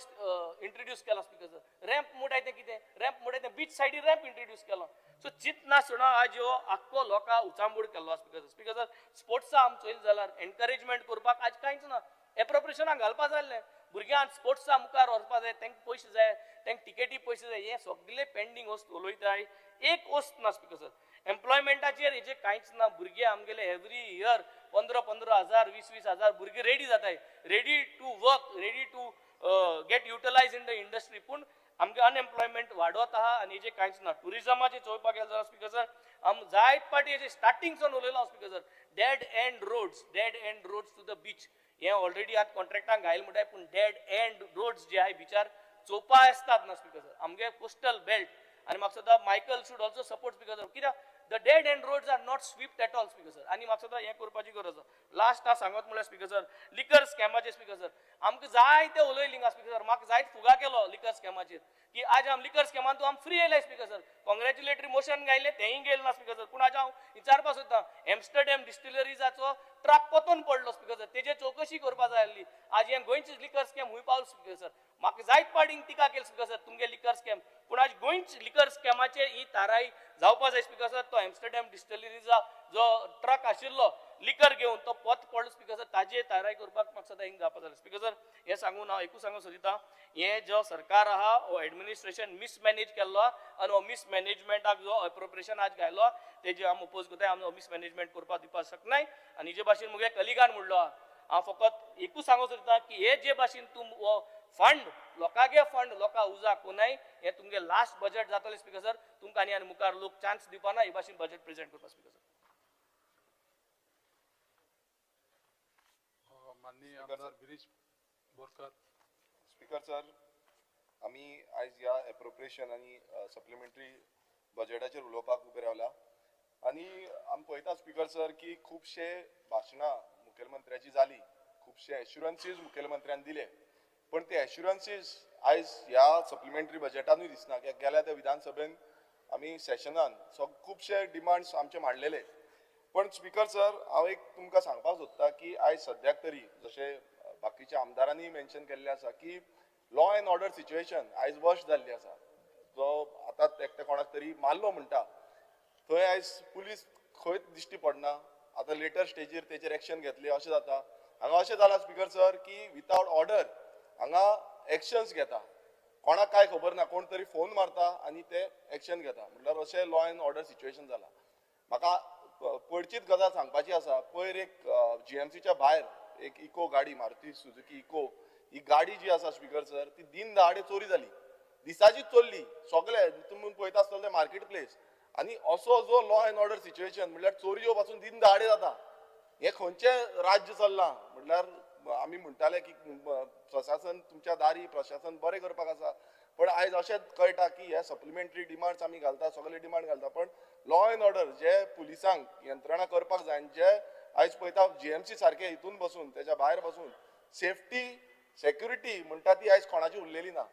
इंट्रोड्यूस केला स्पीकर सर. रॅम्प म्हणटाय तें कितें, रॅम्प म्हणटाय तें बीच सायडीर रॅम्प इंट्रोड्यूस केलो. सो चिंतनासतना आज ह्यो आख्खो लोकां उचांबूड केल्लो स्पीकर सर. स्पीकर सर, स्पोर्ट्सा आम चोयले जाल्यार एनकरेजमेंट करपाक आज कांयच ना, एप्रोप्रिएशनाक घालपा जाय आसलें. भुरग्यांक स्पोर्ट्सा मुखार व्हरपा जाय, तांकां पयशे जाय, तांकां टिकेटी पयशे जाय, हें सगळें पेंडींग वस्तू उलयताय, एक वस्त ना स्पीकर सर. एम्प्लॉयमेंटाचेर हेजेर कांयच ना. भुरगे आमगेले एवरी इयर 15-15 हजार 20-20 हजार भुरगे रेडी जाताय, ready to work, ready to get utilise in the industry. पूण आमगे अनएम्प्लॉयमेंट वाडत आहा आनी हेजें कांयच ना. टुरिजमाचें चोवपाक गेलें जाल्यार स्पीकर सर आम जायत पाटी हेजे स्टार्टिंगसून उलयलो speaker sir, dead end roads, dead end roads to the beach हें ऑलरेडी आतां कॉन्ट्रॅक्टांक घायल म्हणटाय, पूण डेड एंड रोड्स जे आहाय बिचार चोवपा आसतात ना स्पीकर सर. आमगे कोस्टल बेल्ट आनी म्हाका सदां Michael should also support speaker sir, कित्याक the dead end roads are not swept at all speaker sir. आनी म्हाका सदां हें करपाची गरज आसा. लास्ट हांव सांगत म्हणल्यार स्पीकर सर लिकर स्कॅमाचेर स्पीकर सर आमकां जायते उलयली हिंगा स्पीकर सर, म्हाका जायत फुगा केलो लिकर स्कॅमाचेर की आज आम लिकर स्कॅमान तूं आम फ्री येयले स्पीकर सर, कॉंग्रॅच्युलेटरी मोशन घायलें तेंय गेलें ना स्पीकर सर. पूण आज हांव विचारपाक सोदतां एम्स्टरडॅम डिस्टिलरीजाचो ट्रक पोतून पडलो स्पीकर सर, तेजेर चवकशी करपा जाय आसली. आज हें गोंयचें लिकर स्कॅम हुंय पावलो स्पीकर सर. म्हाका जायत पाटींग टिका केली स्पीकर सर तुमगे लिकर स्कॅम, पूण आज गोंयच लिकर स्कॅमाचेर ही ताराई जावपा जाय स्पीकर सर. तो एम्स्टरडॅम डिस्टिलरीजा जो ट्रक आशिल्लो लिकर घेवन तो पोत पडलो स्पीकर सर, ताजेर ताराई करपाक म्हाका सदां हिंग जावपा जाय स्पीकर सर. हें सांगून हांव एकूच सांगूंक सोदिता, हें जो सरकार आहा हो एडमिनिस्ट्रेशन मिसमॅनेज केल्लो आहा आनी हो मिसमॅनेजमेंटाक जो एप्रोप्रिएशन आज घायलो तेजे आम ओपोज करताय. आम हो मिसमॅनेजमेंट करपाक दिवपाक शकनाय. आनी जे भाशेन मुगे कलिगान म्हणलो आहा, हांव फकत एकूच सांगूंक सोदता की हे जे भाशेन तूं हो फंड लोकांगे फंड लोकां उजाक कोनाय, हें तुमगे लास्ट बजेट जातलें स्पीकर सर. तुमकां आनी आनी मुखार लोक चान्स दिवपा ना हे भाशेन बजेट प्रेजेंट करपाक स्पीकर सर. माननीय आमदार गिरीश बोरकर. स्पीकर सर, आमी आयज ह्या एप्रोप्रिएशन आनी सप्लिमेंटरी बजेटाचेर उलोवपाक उबे रावला आनी आमी पळयता स्पीकर सर की खुबशे भाशणां मुखेलमंत्र्याची जाली, खुबशे एश्युरन्सीज मुखेलमंत्र्यान दिले, पण ते एश्युरन्सीज आयज ह्या सप्लिमेंटरी बजेटानूय दिसना. कित्याक गेल्या त्या विधानसभेन आमी सेशनान खुबशे डिमांड्स आमचे मांडलेले. पण स्पीकर सर हांव एक तुमकां सांगपाक सोदता की आयज सद्याक तरी जशें बाकीच्या आमदारांनी मेन्शन केल्लें आसा की लॉ एंड ऑर्डर सिच्युएशन आयज वर्स जाल्ली आसा. जो आतां एकटे कोणाक तरी मारलो म्हणटा थंय आयज पुलीस खंयच दिश्टी पडना. आतां लेटर स्टेजीर तेचेर एक्शन घेतली अशें जाता. हांगा अशें जालां स्पीकर सर की विथआउट ऑर्डर हांगा एक्शन्स घेता, कोणाक कांय खबर ना, कोण तरी फोन मारता आनी ते एक्शन घेता. म्हणल्यार अशें लॉ एंड ऑर्डर सिच्युएशन जालां. म्हाका पयरचीच गजाल सांगपाची आसा. पयर एक जीएमसीच्या भायर एक इको गाडी, मारुती सुझुकी इको ही गाडी जी आसा स्पीकर सर ती दिन दहाडे चोरी जाली, दिसाचीच चोरली सगळे तुमी पळयता आसतले मार्केट प्लेस. आनी असो जो लॉ एंड ऑर्डर सिच्युएशन म्हणल्यार चोरयो पासून दिन दहाडे जाता. हें खंयचें राज्य चल्लां? म्हणल्यार आमी म्हणटाले की प्रशासन तुमच्या दारी, प्रशासन बरें करपाक आसा, पण आयज अशें कळटा की हे सप्लिमेंटरी डिमांड्स आमी घालता, सगळे डिमांड घालता, पण लॉ एंड ऑर्डर जे पुलिसांक यंत्रणा करपाक जाय, जे आयज पळयता जीएमसी सारके हितून बसून तेच्या भायर बसून सेफ्टी सेक्युरिटी म्हणटा ती आयज कोणाची उरलेली ना.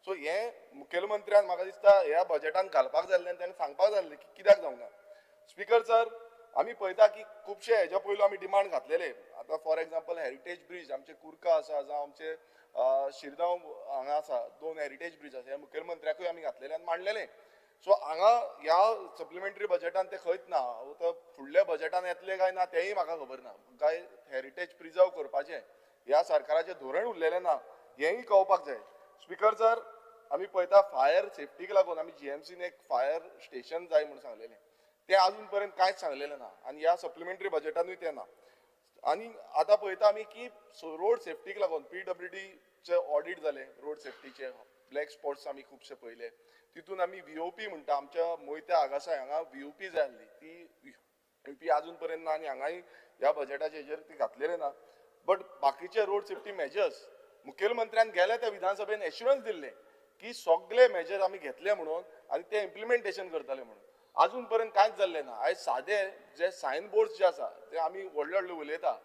सो हें मुखेलमंत्र्यान म्हाका दिसता ह्या बजेटान घालपाक जाय आसलें आनी ताणें सांगपाक जाय आसलें की कित्याक जावंक ना. स्पीकर सर आमी पळयता की खुबशे हेज्या पयलू आमी डिमांड घातलेले. आतां फॉर एग्जाम्पल हेरिटेज ब्रीज आमचे कुर्का आसा, जावं आमचे शिरगांव हांगा आसा, 2 हेरिटेज ब्रीज आसा, हे मुखेलमंत्र्याकूय आमी घातलेले आनी मांडलेले. सो हांगा ह्या सप्लिमेंटरी बजेटान ते खंयच ना. आतां फुडल्या बजेटान येतले काय ना तेंय म्हाका खबर ना. काय हेरिटेज प्रिजर्व करपाचें ह्या सरकाराचें धोरण उरलेलें ना हेंय कळपाक जाय. स्पीकर सर आमी पळयता फायर सेफ्टीक लागून आमी जीएमसीन एक फायर स्टेशन जाय म्हूण सांगलेलें, तें आजून पर्यंत कांयच सांगलेलें ना आनी ह्या सप्लिमेंटरी बजेटानूय तें ना. आनी आतां पळयता आमी की रोड सेफ्टीक लागून पीडब्ल्यूडीचे ऑडीट जाले, रोड सेफ्टीचे ब्लॅक स्पॉट्स आमी खुबशे पळयले, तितून आमी व्हीओपी म्हणटा आमच्या मोयत्या आगासाय हांगा व्हीओपी जाय आसली, ती व्हीओपी आजून पर्यंत ना आनी हांगाय ह्या बजेटाचे हेजेर ती घातलेले ना. बट बाकीचे रोड सेफ्टी मेजर्स मुखेलमंत्र्यान गेले त्या विधानसभेन एश्युरन्स दिल्ले की सगळे मेजर्स आमी घेतले म्हणून आनी ते इम्प्लिमेंटेशन करतले म्हणून, आजून पर्यंत कांयच जाल्लें ना. आयज सादे जे सायन बोर्ड्स जे आसा ते आमी व्हडले व्हडले उलयता,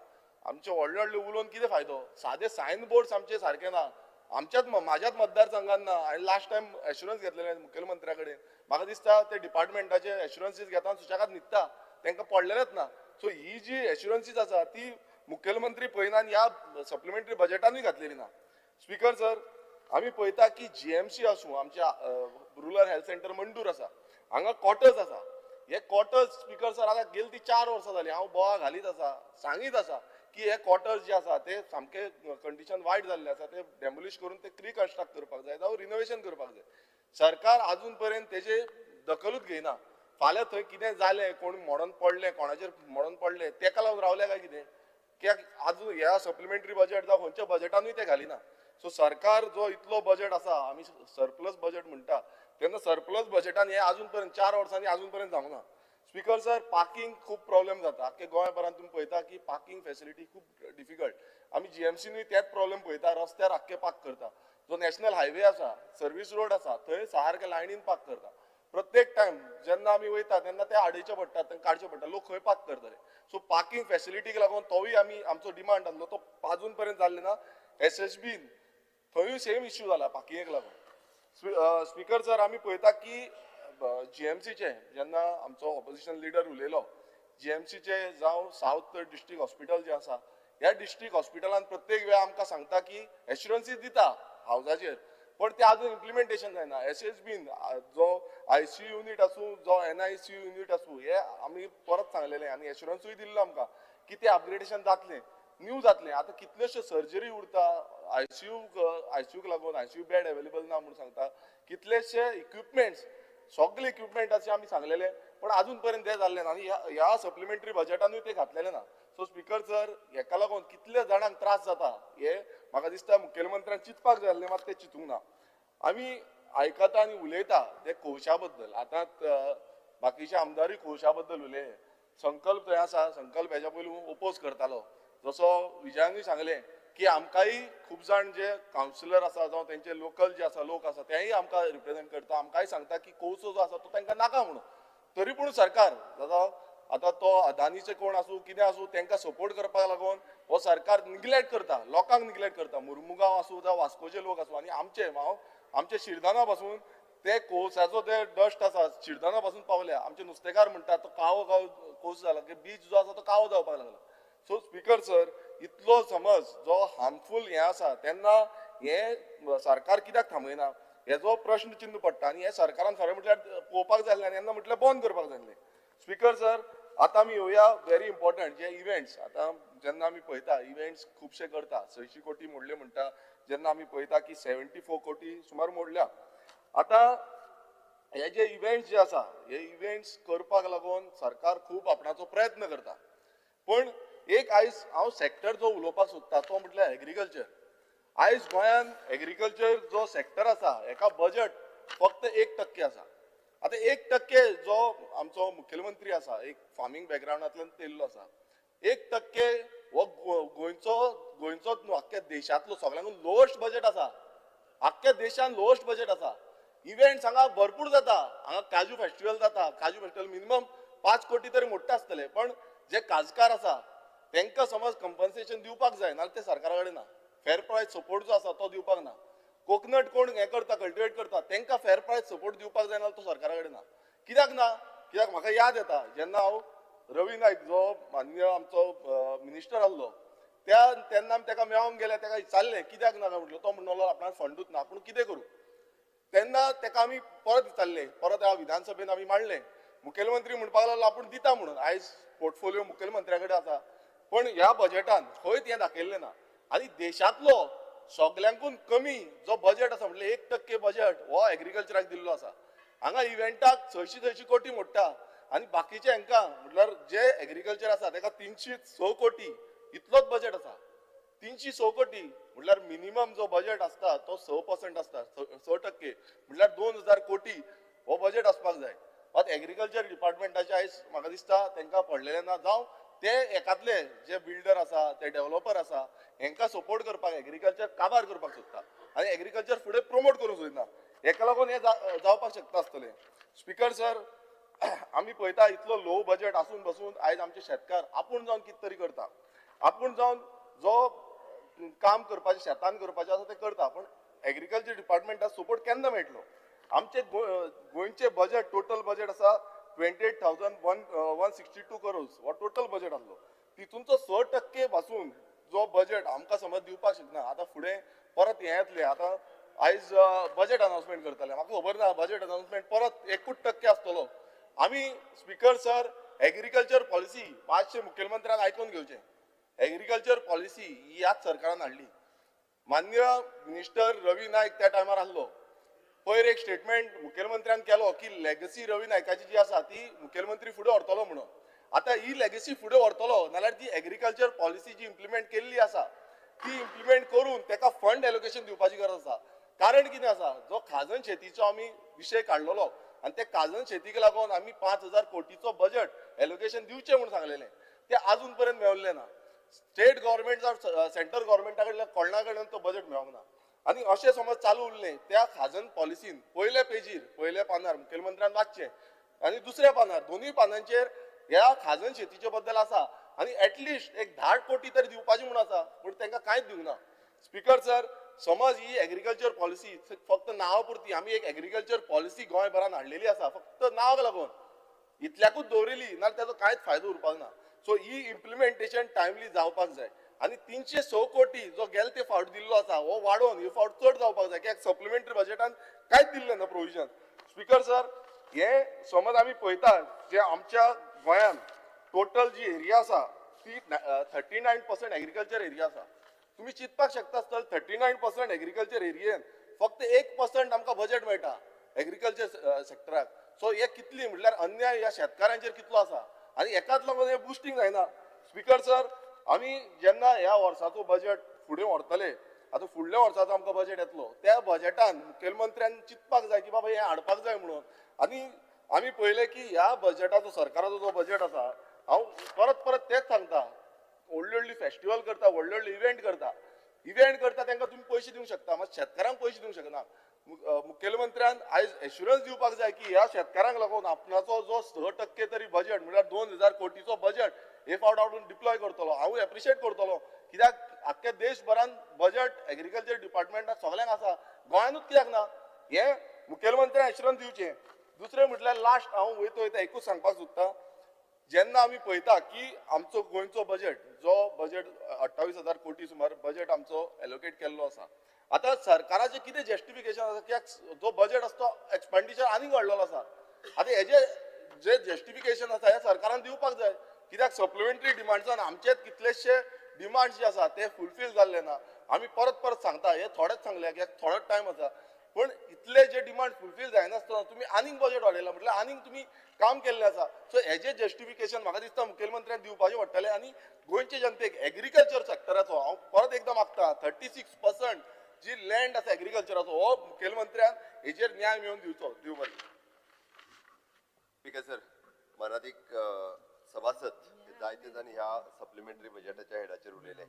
आमचे व्हडले व्हडले उलोवन कितें फायदो? सादे सायन बोर्ड्स आमचे सारके ना, आमच्याच म्हाज्याच मतदारसंघान ना. हांवें लास्ट टायम एश्युरन्स घेतलेले मुखेलमंत्र्या कडेन, म्हाका दिसता ते डिपार्टमेंटाचे एश्युरन्सीस घेता आनी सुशेगाद न्हिदता, तांकां पडलेलेच ना. सो ही जी एश्युरन्सीस आसा ती मुखेलमंत्री पळयना आनी ह्या सप्लिमेंटरी बजेटानूय घातलेली ना. स्पीकर सर आमी पळयता की जीएमसी आसूं, आमच्या रुरल हेल्थ सेंटर मंडूर आसा, हांगा क्वॉर्टर्स आसा. हे क्वॉर्टर्स स्पीकर सर आतां गेली ती 4 वर्सां जालीं हांव बोवा घालीत आसा, सांगीत आसा की हे क्वॉर्टर्स जे आसा ते सामके कंडिशन वायट जाल्ले आसा, ते डेमोलिश करून ते रिकन्स्ट्रक्ट करपाक जाय जावं रिनोवेशन करपाक जाय. सरकार आजून पर्यंत तेजे दखलूच घेयना. फाल्यां थंय कितें जालें, कोण मोडोन पडलें, कोणाचेर मोडोन पडलें, तेका लागून रावले काय कितें? कित्याक आजून ह्या सप्लिमेंटरी बजेट जावं खंयच्या बजेटानूय ते घालिना. सो सरकार जो इतलो बजेट आसा, आमी सरप्लस बजेट म्हणटा, तेन्ना सरप्लस बजेटान हे अजून पर्यंत 4 वर्सांनी अजून पर्यंत जावंक ना. स्पीकर सर, पार्किंग खूब प्रॉब्लेम जाता. आख्खे गोंयभरान तुमी पळयता की पार्किंग फॅसिलिटी खूब डिफिकल्ट. आमी जीएमसीनूय तेच प्रॉब्लेम पळयता, रस्त्यार आख्खे पार्क करता. जो नॅशनल हायवे आसा, सर्वीस रोड आसा, थंय सारके लायनीन पार्क करता. प्रत्येक टायम जेन्ना आमी वयता तेन्ना ते आडयचे पडटा, तांकां काडचे पडटा, लोक खंय पार्क करतले. सो पार्किंग फॅसिलिटीक लागून तोवूय आमी आमचो डिमांड आसलो तो अजून पर्यंत जाल्ले ना. एसएसबीन थंयूय सेम इश्यू जाला पार्किंगेक लागून. स्पीकर सर, आमी पळयता की जीएमसीचे जेन्ना आमचो ऑपोजिशन लिडर उलयलो, जीएमसीचे जावं सावथ डिस्ट्रिक्ट हॉस्पिटल जे आसा, ह्या डिस्ट्रिक्ट हॉस्पिटलान प्रत्येक वेळा आमकां सांगता की एश्युरन्सीस दिता हावजाचेर, पण ते अजून इम्प्लिमेंटेशन जायना. एसएसबीन जो आयसीयू युनीट आसूं, जो एनआयसीयू युनीट आसूं, हे आमी परत सांगलेले आनी एश्युरन्सूय दिल्लो आमकां की ते अपग्रेडेशन जातलें, न्यू जातलें. आतां कितल्योश्यो सर्जरी उरता आयसीयूक लागून, आयसीयू बेड अवेलेबल ना म्हूण सांगता. कितलेशे इक्विपमेंट्स, सगळे इक्विपमेंटाचे आमी सांगलेले, पण अजून पर्यंत ते जाल्ले ना आनी ह्या सप्लिमेंटरी बजेटानूय ते घातलेले ना. सो स्पीकर सर, हेका लागून कितले जाणांक त्रास जाता हे म्हाका दिसता मुखेलमंत्र्यान चिंतपाक जाय आसलें, मात ते चिंतूंक ना. आमी आयकता आनी उलयता ते कोळशा बद्दल. आतां बाकीचे आमदारूय कोळशा बद्दल उलयले. संकल्प थंय आसा, संकल्प हेज्या पयलू ओपोज करतालो. जसो विजयानूय सांगलें की आमकांय खूब जाण जे कावन्सिलर आसा जावं तेंचे लोकल जे आसा लोक आसा तेय आमकां रिप्रेजेंट करता, आमकांय सांगता की कोळसो जो आसा तो तांकां नाका म्हणून. तरी पूण सरकार जाता आतां तो अदानीचे कोण आसूं कितें आसूं तांकां सपोर्ट करपाक लागून हो सरकार निग्लेक्ट करता, लोकांक निग्लेक्ट करता. मुर्मुगांव आसूं जावं वास्कोचे लोक आसूं आनी आमचे हांव आमचे शिरदाना पासून ते कोळसाचो ते डस्ट आसा शिरदाना पासून पावल्या. आमचे नुस्तेकार म्हणटात तो कावो कावो कोळसो जाला की बीच जो आसा तो कावो जावपाक लागला. सो स्पीकर सर, इतलो समज जो हार्मफूल हें आसा तेन्ना हें सरकार कित्याक थांबयना हेजो प्रश्न चिन्ह पडटा. आनी हें सरकारान खरें म्हटल्यार पळोवपाक जाय आसलें आनी तेन्ना म्हटल्यार बंद करपाक जाय आसलें. स्पीकर सर, आतां आमी येवया व्हेरी इम्पॉर्टंट जे इव्हेंट्स. आतां जेन्ना आमी पळयता इव्हेंट्स खुबशे करता, 600 कोटी मोडले म्हणटा, जेन्ना आमी पळयता की 74 कोटी सुमार मोडल्या. आतां हे जे इव्हेंट्स जे आसा हे इव्हेंट्स करपाक लागून सरकार खूब आपणाचो प्रयत्न करता. पण एक आयज हांव सेक्टर जो उलोवपाक सोदता तो म्हटल्यार एग्रीकल्चर. आयज गोंयान एग्रीकल्चर जो सेक्टर आसा हेका बजट फक्त 1% आसा. आतां 1% जो आमचो मुखेलमंत्री आसा एक फार्मींग बॅकग्रावंडांतल्यान येयल्लो आसा, 1% हो गोंयचोच न्हू आख्ख्या देशांतलो सगळ्यांकून लोएस्ट बजेट आसा. आख्ख्या देशान लोएस्ट बजेट आसा. इव्हेंट्स हांगा भरपूर जाता, हांगा काजू फेस्टिवल जाता, काजू फेस्टिवल मिनिमम 5 कोटी तरी मोडटा आसतले. पण जे काजकार आसा तांकां समज कंपन्सेशन दिवपाक जाय, नाल्यार ते सरकारा कडेन ना. फेर प्रायस सपोर्ट जो आसा तो दिवपाक ना. कोकनट कोण हें करता, कल्टिवेट करता, तांकां फेर प्रायस सपोर्ट दिवपाक जाय, नाल्यार तो सरकारा कडेन ना. कित्याक ना? कित्याक म्हाका याद येता जेन्ना हांव रवी नायक जो माननीय आमचो मिनिस्टर आसलो त्या तेन्ना आमी ताका मेळोंक गेले, ताका विचारलें कित्याक ना काय म्हटलें, तो म्हणलो आपणाक फंडूच ना, आपूण कितें करूं. तेन्ना ताका आमी परत विचारलें, परत ह्या विधानसभेन आमी मांडलें, मुखेलमंत्री म्हणपाक लागलो आपूण दिता म्हणून. आयज पोर्टफोलियो मुखेलमंत्र्या कडेन आसा, पण ह्या बजेटान खंयच हें दाखयल्लें ना. आनी देशांतलो सगल्यांकून कमी जो बजेट आसा म्हटल्यार 1% बजेट हो एग्रीकल्चराक दिल्लो आसा. हांगा इव्हेंटाक 600 कोटी मोडटा आनी बाकीचे हांकां म्हटल्यार जे एग्रीकल्चर आसा ताका 306 कोटी इतलोच बजेट आसा. 306 कोटी म्हटल्यार मिनिमम जो बजेट आसता तो 6% आसता, 6% म्हटल्यार 2000 कोटी हो बजेट आसपाक जाय. मात एग्रीकल्चर डिपार्टमेंटाचे आयज म्हाका दिसता तांकां पडलेलें ना, जावं ते एकातले जे बिल्डर आसा ते डेव्हलपर आसा हेंकां सपोर्ट करपाक एग्रीकल्चर काबार करपाक सोदता आनी एग्रीकल्चर फुडें प्रोमोट करूंक सोदना. हेका लागून हें जावपाक शकता आसतलें. स्पीकर सर, आमी पळयता इतलो लो बजेट आसून बसून आयज आमचे शेतकार आपूण जावन कितें तरी करता, आपूण जावन जो काम करपाचें शेतान करपाचें आसा तें करता, पण एग्रीकल्चर डिपार्टमेंटाक सपोर्ट केन्ना मेळटलो? आमचे गोंयचें बजेट टोटल बजेट आसा 28,162 करोड्स हो टोटल बजेट आसलो. तितूंचो 6% पासून जो बजेट आमकां समज दिवपाक शकना. आतां फुडें परत हें येतलें, आतां आयज बजेट अनावन्समेंट करतले, म्हाका खबर ना बजेट अनावन्समेंट परत 1% आसतलो. आमी स्पीकर सर एग्रीकल्चर पॉलिसी मातशें मुखेलमंत्र्यान आयकून घेवचें. एग्रीकल्चर पॉलिसी ही ह्याच सरकारान हाडली. माननीय मिनिस्टर रवी नायक त्या टायमार आसलो. पयर एक स्टेटमेंट मुखेलमंत्र्यान केलो की लेगसी रवी नायकाची जी आसा ती मुखेलमंत्री फुडें व्हरतलो म्हणून. आतां ही लेगसी फुडें व्हरतलो नाल्यार ती एग्रीकल्चर पॉलिसी जी इम्प्लिमेंट केल्ली आसा ती इम्प्लिमेंट करून ताका फंड एलोकेशन दिवपाची गरज आसा. कारण कितें आसा, जो खाजन शेतीचो आमी विशय काडलेलो आनी ते खाजन शेतीक लागून आमी 5,000 कोटीचो बजेट एलोकेशन दिवचें म्हूण सांगलेलें, तें आजून पर्यंत मेळिल्लें ना. स्टेट गव्हर्मेंट जावं सेंट्रल गव्हर्मेंटा कडल्यान कोणा कडल्यान तो बजेट मेळोंक ना. आनी अशें समज चालू उरलें त्या खाजन पॉलिसीन पयल्या पेजीर पयल्या पानार मुखेलमंत्र्यान वाचचें आनी दुसऱ्या पानार दोनूय पानांचेर ह्या खाजन शेतीचे बद्दल आसा आनी एटलिस्ट एक 10 कोटी तरी दिवपाची म्हूण आसा, पूण तांकां कांयच दिवंक ना. स्पीकर सर, समज ही एग्रीकल्चर पॉलिसी फक्त नांवा पुरती, आमी एक एग्रीकल्चर पॉलिसी गोंयभरान हाडलेली आसा फक्त नांवाक लागून, इतल्याकूच दवरिली नाल्यार ताचो कांयच फायदो उरपाक ना. सो ही इम्प्लिमेंटेशन टायमली जावपाक जाय आनी 306 कोटी जो गेले ते फावट दिल्लो आसा हो वाडोवन हे फावट चड जावपाक जाय, कित्याक सप्लिमेंटरी बजेटान कांयच दिल्लें ना प्रोविजन. स्पीकर सर, हे समज आमी पळयता जे आमच्या गोंयान टोटल जी एरिया आसा ती 39% एग्रीकल्चर एरिया आसा. तुमी चिंतपाक शकता आसतले 39% एग्रीकल्चर एरियेन फक्त 1% आमकां बजेट मेळटा एग्रीकल्चर सेक्टराक. सो हे कितली म्हटल्यार अन्याय ह्या शेतकारांचेर कितलो आसा आनी एकाच लागून हें बुस्टींग जायना. स्पीकर सर, आमी जेन्ना ह्या वर्साचो बजेट फुडें व्हरतले, आतां फुडल्या वर्साचो आमकां बजेट येतलो, त्या बजेटान मुखेलमंत्र्यान चिंतपाक जाय की बाबा हें हाडपाक जाय म्हणून. आनी आमी पळयलें की ह्या बजेटाचो सरकाराचो जो बजेट आसा, हांव परत परत तेंच सांगता, व्हडली व्हडली फेस्टिवल करता, व्हडले व्हडले इव्हेंट करता, इव्हेंट करता तांकां तुमी पयशे दिवंक शकता, मात शेतकारांक पयशे दिवंक शकना. मुखेलमंत्र्यान आयज एश्युरन्स दिवपाक जाय की ह्या शेतकारांक लागून आपणाचो जो 6% तरी बजेट म्हळ्यार 2,000 कोटीचो बजेट हे फावट हांव डिप्लॉय करतलो. हांव एप्रिशिएट करतलो, कित्याक आख्ख्या देशभरान बजेट एग्रीकल्चर डिपार्टमेंटाक सगल्यांक आसा, गोंयानूच कित्याक ना, हें मुखेलमंत्र्यान एश्युरन्स दिवचें. दुसरें म्हटल्यार लास्ट हांव वयता वयता एकूच सांगपाक सोदता, जेन्ना आमी पळयता की आमचो गोंयचो बजेट जो बजेट 28,000 कोटी सुमार बजेट आमचो एलोकेट केल्लो आसा, आतां सरकाराचें कितें जस्टिफिकेशन आसा कित्याक जो बजेट आसा तो एक्सपेंडिचर आनीक वाडलेलो आसा. आतां हेजें जे जस्टिफिकेशन आसा हें सरकारान दिवपाक जाय, कित्याक सप्लिमेंटरी डिमांड्सान आमचेच कितलेशे डिमांड्स जे आसा ते फुलफील जाल्ले ना. आमी परत परत सांगता, हे थोडेच सांगले कित्याक थोडोच टायम आसा, पूण इतले जे डिमांड फुलफील जायनासतना तुमी आनीक बजेट वाडयला म्हटल्यार आनीक तुमी काम केल्लें आसा. सो हेजें जस्टिफिकेशन म्हाका दिसता मुखेलमंत्र्यान दिवपाचें पडटलें. आनी गोंयचे जनतेक एग्रीकल्चर सेक्टराचो हांव परत एकदां मागता, 36% जी लँड आसा एग्रीकल्चराचो हो मुखेलमंत्र्यान हेजेर न्याय मेळोवन दिवचो. दिव बरें. स्पीकर सर, मानादीक सभासद जायते जाण ह्या सप्लिमेंटरी बजेटाच्या हेडाचेर उलयले.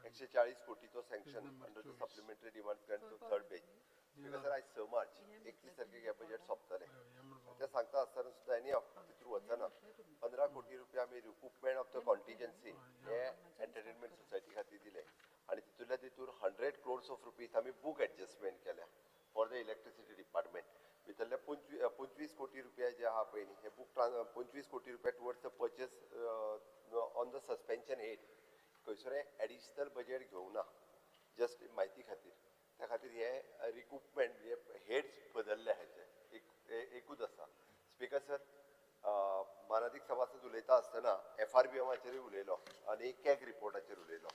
140 कोटीचो sanction under the supplementary demand grant to third batch. Speaker sir, आयज 6 मार्च 31 तारखेक हें बजेट सोंपतलें. तें सांगता आसतना सुद्दां एनी तितून वचना 15 कोटी रुपया आमी रिकूपमेंट ऑफ the कॉन्टिजन्सी हे एंटरटेनमेंट सोसायटी खातीर दिले आनी तितूंतल्या तितूर 100 क्रोर्स ऑफ रुपीज आमी बूक एडजस्टमेंट केल्या फॉर the electricity department. भितरले 25 कोटी रुपया जे आहा पळय न्ही, हे बूक 25 कोटी रुपया towards the purchase on the suspension head खंयसर एडिशनल बजेट घेवंक ना, जस्ट म्हायती खातीर. त्या खातीर हे रिकूपमेंट म्हणजे हेड्स बदलले हेचे एकूच आसा. स्पीकर सर, मानादीक सभासद उलयता आसतना FRBMाचेरूय उलयलो आनी कॅग रिपोर्टाचेर उलयलो.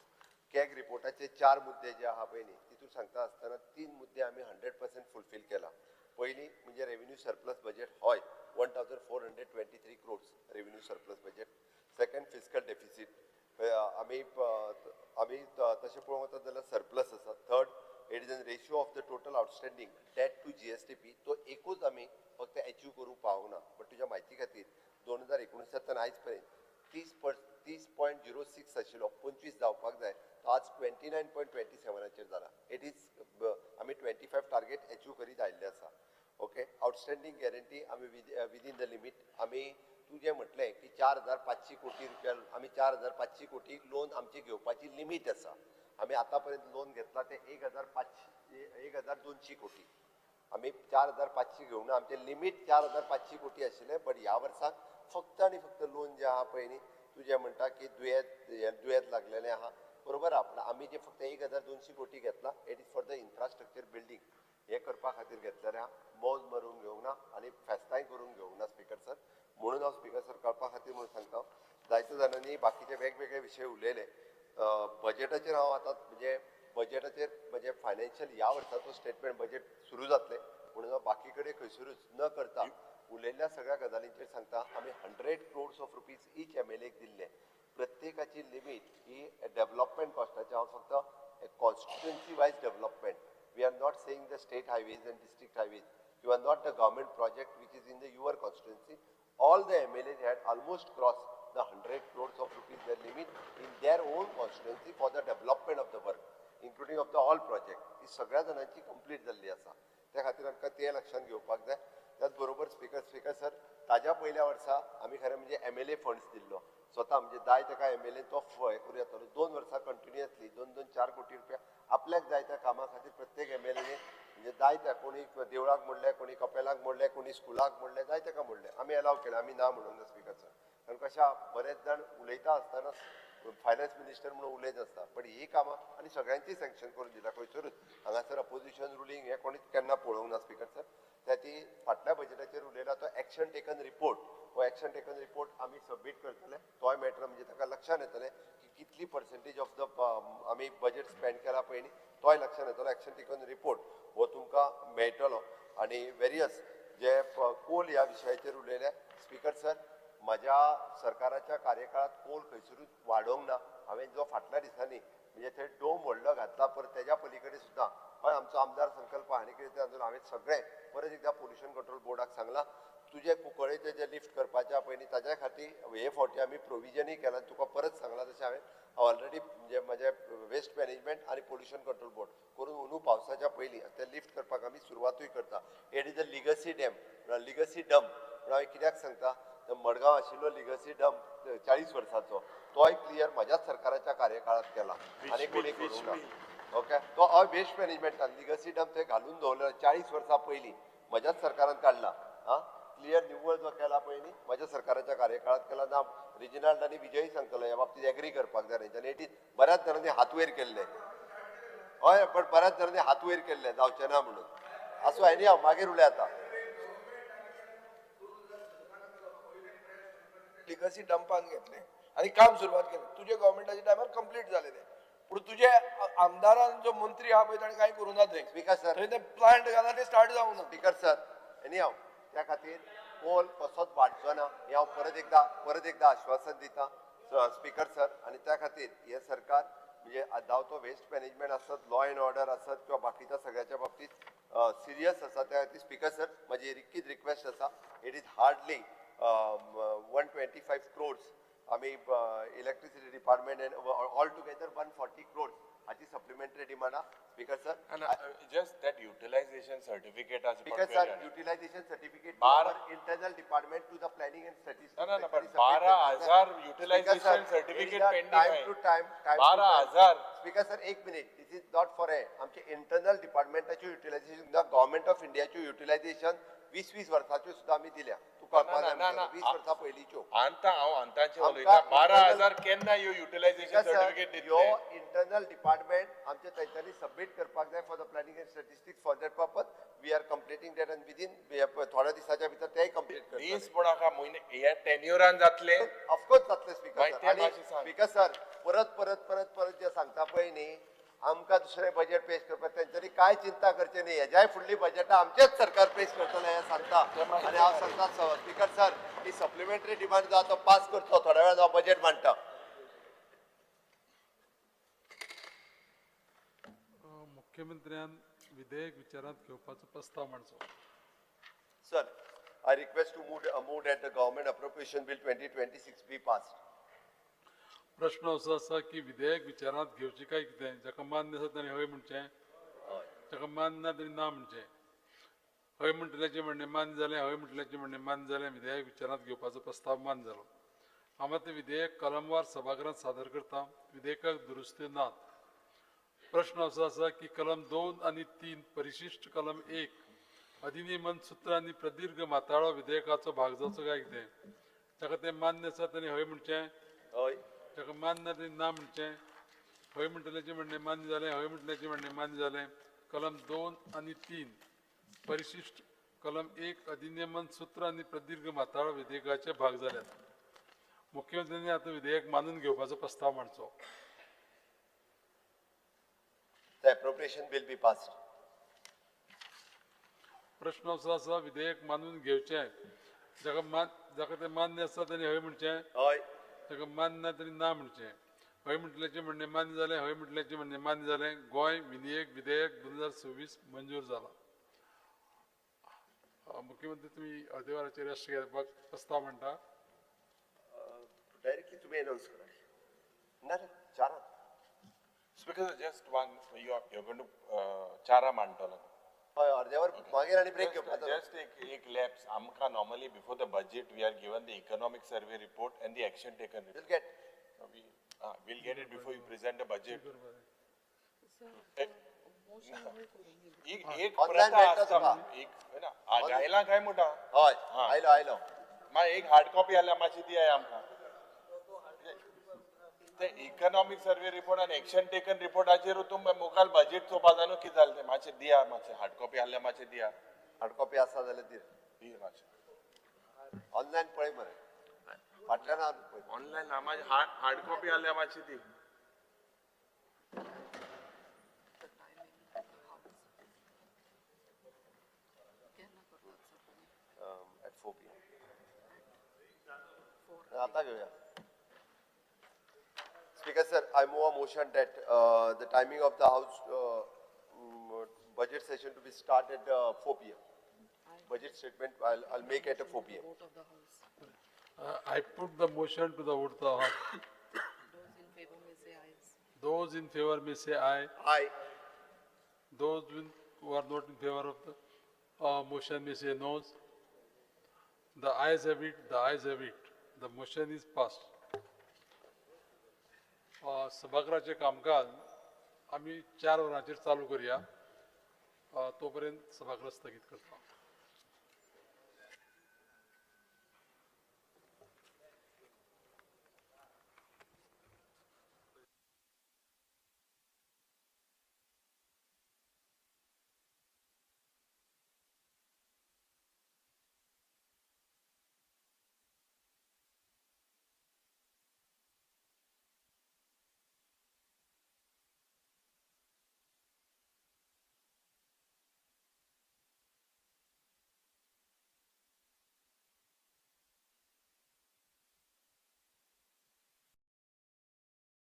कॅग रिपोर्टाचे 4 मुद्दे जे आहा पळय न्ही, तितून सांगता आसतना 3 मुद्दे आमी 100% फुलफील केला. पयलीं म्हणजे रेवेन्यू सरप्लस बजेट हय 1423 crores revenue surplus budget. Second, fiscal deficit आमी आमी तशें पळोवंक वता जाल्यार सरप्लस आसा. Third, it is an ratio of the total outstanding debt to GSDP, तो एकूच आमी फक्त एचीव करूंक पावूंक ना. बट तुज्या म्हायती खातीर 2019 आयज पर्यंत 30.06 आशिल्लो, 25 जावपाक जाय, तो आज 29.27 जाला. It is आमी 25 टार्गेट एचीव करीत आयिल्ले आसा. ओके, आउटस्टँडींग गॅरंटी आमी विदीन the limit. आमी तुजें म्हटलें की 4,500 कोटी रुपया आमी 4,500 कोटी लोन आमची घेवपाची लिमीट आसा. आमी आतां पर्यंत लोन घेतला ते 1,200 कोटी. आमी 4,500 घेवंक ना, आमचें लिमीट 4,500 कोटी आशिल्लें, बट ह्या वर्साक फक्त आनी फक्त लोन जें आहा पळय न्ही, तुजें म्हणटा की दुयेंत लागलेलें आहा, बरोबर आहा, पूण आमी जें फक्त 1,200 कोटी घेतला it is for the infrastructure building हें करपा खातीर घेतलेलें आहा. मौज मारून घेवंक ना आनी फेस्तांय करून घेवंक ना स्पीकर सर. म्हणून हांव स्पीकर सर कळपा खातीर म्हणून सांगता, जायते जाणांनी बाकीचे वेगवेगळे विशय उलयले. बजेटाचेर हांव आतां म्हणजे बजेटाचेर म्हणजे फायनान्शियल ह्या वर्साचो स्टेटमेंट बजेट सुरू जातलें म्हणून हांव बाकी कडेन खंयसरूच न करता उलयल्ल्या सगळ्या गजालींचेर सांगता. आमी 100 क्रोर्स ऑफ रुपीज ईच MLAक दिल्ले, प्रत्येकाची लिमीट ही डेव्हलपमेंट कॉस्टाचे हांव फक्त Constituency wise development. We are not saying the state highways and district highways. You are not the government project which is in the your constituency. All the MLAs had almost crossed the 100 crores of rupees their limit in their own constituency for the development of the work, including of the all project. ही सगळ्या जाणांची complete जाल्ली आसा. त्या खातीर आमकां तें लक्षांत घेवपाक जाय. त्याच बरोबर स्पीकर सर, ताज्या पयल्या वर्सा आमी खरें म्हणजे MLA funds दिल्लो स्वता, म्हणजे जाय ताका MLA तो हें करूं येतालो. 2 वर्सां कंटिन्युअसली 2-2 4 कोटी रुपया आपल्याक जाय त्या कामा खातीर प्रत्येक MLA म्हणजे जाय त्या, कोणी देवळाक मोडले, कोणी कपेलाक मोडले, कोणी स्कुलाक मोडले, जाय ताका मोडले, आमी एलाव केले, आमी ना म्हणूंक ना स्पीकर सर. कारण कशें बरेच जाण उलयता आसतना फायनान्स मिनिस्टर म्हणून उलयत आसता, पण ही कामां आनी सगळ्यांची सँक्शन करून दिला खंयसरूच हांगासर अपोजिशन रुलींग हें कोणीच केन्ना पळोवंक ना स्पीकर सर. त्या ती फाटल्या बजेटाचेर उलयला तो एक्शन टेकन रिपोर्ट, हो एक्शन टेकन रिपोर्ट आमी सबमीट करतले. तोय मॅटर म्हणजे ताका लक्षांत येतलें की कितली पर्सेंटेज ऑफ the आमी बजेट स्पेंड केला पळय न्ही, तोय लक्षांत येतलो. एक्शन टेकन रिपोर्ट हो तुमकां मेळटलो. आनी वेरियस जे कोल ह्या विशयाचेर उलयले स्पीकर सर, म्हज्या सरकाराच्या कार्यकाळात कोल खंयसरूच वाडोवंक ना. हांवें जो फाटल्या दिसांनी म्हणजे थंय डोम व्हडलो घातला, परत तेज्या पलीकडे सुद्दां हय आमचो आमदार संकल्प आनी कितें तें हांवें सगळें परत एकदां पोल्युशन कंट्रोल बोर्डाक सांगलां, तुजे कुंकळेचे जे लिफ्ट करपाचें पळय न्ही ताज्या खातीर हे फावटी आमी प्रोविजनूय केलां. तुका परत सांगलां तशें हांवें ऑलरेडी म्हणजे म्हजें वेस्ट मॅनेजमेंट आनी पोल्युशन कंट्रोल बोर्ड करून अंदू पावसाच्या पयलीं तें लिफ्ट करपाक आमी सुरवातूय करता. It is a legacy dam, legacy dump. पूण हांवें कित्याक सांगता, मडगांव आशिल्लो लिगसी डंप 40 वर्सांचो तोय क्लियर म्हज्याच सरकाराच्या कार्यकाळात केला आनी कोणी करूंक ना. ओके, तो हय वेस्ट मॅनेजमेंटान लिगसी डंप थंय घालून दवरलो 40 वर्सां पयलीं म्हज्याच सरकारान काडला. आं, क्लियर निव्वळ जो केला पळय न्ही म्हज्या सरकाराच्या कार्यकाळात केला ना. रिजिनाल्ड आनी विजय सांगतलो ह्या बाबतीत एग्री करपाक जाय तेंच्यांनी. It is बऱ्याच जाणांनी हात वयर केल्ले, हय, पण बऱ्याच जाणांनी हात वयर केल्ले जावचें ना म्हणून. आसूं, आनी हांव मागीर उलयता. लिगसी डंपान घेतले आनी काम सुरवात केलें. तुजे गव्हर्मेंटाच्या टायमार कंप्लीट जालें तें, पूण तुजे आमदारान जो मंत्री आहा पळय ताणें कांय करूं ना थंय. स्पीकर सर, थंय ते प्लांट घाला ते स्टार्ट जावंक ना. स्पीकर सर, आनी हांव त्या खातीर कोल कसोच वाडचो ना हें हांव परत एकदां आश्वासन दिता स्पीकर सर. आनी त्या खातीर हें सरकार म्हणजे जावं तो वेस्ट मॅनेजमेंट आसत, लॉ एंड ऑर्डर आसत किंवा बाकीच्या सगळ्याच्या बाबतीत सिरियस आसा. त्या खातीर स्पीकर सर म्हजी रिक्कीच रिक्वेस्ट आसा, it is hardly 125 crores आमी electricity department and all together 140 crores हाची सप्लिमेंटरी डिमांड आहा speaker sir. Just that utilisation certificate speaker sir, utilisation certificate internal department to the planning and statistics. ना ना, पण 12,000 utilisation certificate pending time to time. 12,000. Speaker sir एक minute, this is not for a आमचे internal डिपार्टमेंटाच्यो utilisation, government of इंडियाच्यो utilisation 20-20 वर्साच्यो सुद्दां आमी दिल्या. तुका 20 वर्सां पयलींच्यो. आतां हांव आतांचे उलयता. 12,000 केन्ना ह्यो युटिलायझेशन सर्टिफिकेट दितले? ह्यो इंटरनल डिपार्टमेंट आमचे तांच्यांनी सबमीट करपाक जाय for the planning and statistics. For that purpose we are completing that and within थोड्या दिसाच्या भितर तेय कंप्लीट करतले. दीस पूण आहा म्हयने ह्या टेन्युरान जातले? ऑफकोर्स जातले स्पीकर सर. आनी स्पीकर सर परत परत परत परत जे सांगता पळय न्ही, आमकां दुसरें बजेट पेश करपाक तेंच्यांनी कांय चिंता करचें न्ही. हेज्याय फुडलीं बजेटां आमचेच सरकार पेश करतलें हें सांगता. आनी हांव सांगता स्पीकर सर, ही सप्लिमेंटरी डिमांड जो आतां पास करचो, थोड्या वेळान हांव बजेट मांडटा. मुख्यमंत्र्यान विधेयक विचारांत घेवपाचो प्रस्ताव मांडचो. Sir, I request to move that the government appropriation bill 2026 be passed. प्रश्न असो आसा की विधेयक विचारांत घेवचें काय कितें? जाका मान्य आसा ताणें हय म्हणचें, जाका मान्य ना ताणें ना म्हणचें. हय म्हणटल्याचें म्हणणें मान्य जालें, हय म्हणटल्याचें म्हणणें मान्य जालें, विधेयक विचारांत घेवपाचो प्रस्ताव मान्य जालो. हांव आतां विधेयक कलमवार सभागृहांत सादर करता. विधेयकाक दुरुस्त्यो नात. प्रश्न असो आसा की कलम 2 आनी 3 परिशिष्ट कलम 1 अधिनियमन सूत्र आनी प्रदीर्घ माताळो विधेयकाचो भाग जावचो काय कितें? जाका तें मान्य आसा ताणें हय म्हणचें, हय, ताका मान्य ना ताणें ना म्हणचें. हय म्हणटल्याचें म्हणणें मान्य जालें, हय म्हणटल्याचें म्हणणें मान्य जालें. कलम 2 आनी 3 परिशिष्ट कलम 1 अधिनियमन सूत्र आनी प्रदीर्घ माताळो विधेयकाचे भाग जाल्यात. मुख्यमंत्र्यांनी आतां विधेयक मानून घेवपाचो प्रस्ताव मांडचो. The appropriation bill be passed. प्रश्न असो आसा विधेयक मानून घेवचें, जाका तें मान्य आसा ताणें हय म्हणचें, हय, ताका मान्य ना ताणें ना म्हणचें. हय म्हटल्याचें म्हणणें मान्य जालें. हय म्हटल्याचें म्हणणें मान्य जालें. गोंय विनियोग विधेयक 2026 मंजूर जाला. मुख्यमंत्री, तुमी अर्दे वराचेर रेस्ट घेवपाक प्रस्ताव म्हणटा. डायरेक्टली तुमी अनाउन्स करा. ना ना, चारांक. Speaker, just one, you are going to चारा मांडटलो. हय, अर्द्या वर मागीर आनी ब्रेक घेवपाचो. जस्ट एक लॅप्स. आमकां normally before the budget we are given the economic survey report and the action taken We'll get. We'll get it before you present the budget. Sir, motion move करून. एक एक Online प्रथा मेळटा आसता. तुका. एक ना गायला काय म्हणटा. हय. हा. आयलो आयलो. मागीर एक हार्ड कॉपी आल्या, मातशी दियाय आमकां. ते इकॉनॉमिक सर्वे रिपोर्ट आनी एक्शन टेकन रिपोर्टाचेर तुमी मुखार बजेट चोवपा जाय न्हू. कितें जालें तें मातशें दिया. मातशें हार्ड कॉपी आहल्यार मातशें दिया. हार्ड कॉपी आसा जाल्यार दी. दी मातशें. ऑनलायन पळय मरे, फाटल्यान आहा पळय. ऑनलायन ना, मातशें हार्ड कॉपी आहल्यार मातशी दी. The timing of the house. केन्ना करतात सर तुमी? At 4 p.m. 4. आता घेऊया. Speaker sir, I move a motion that the timing of the house budget session to be start at 4 p.m. Budget statement I'll make at 4 p.m. Vote of the house. I put the motion to the vote of the house. Those in favor may say ayes. Those in favor may say aye. Aye. Those who are not in favor of the motion may say noes. The ayes have it, the ayes have it. The motion is passed. सभाघराचें कामकाज आमी 4 वरांचेर चालू करया. तोपर्यंत सभागृह स्थगीत करता.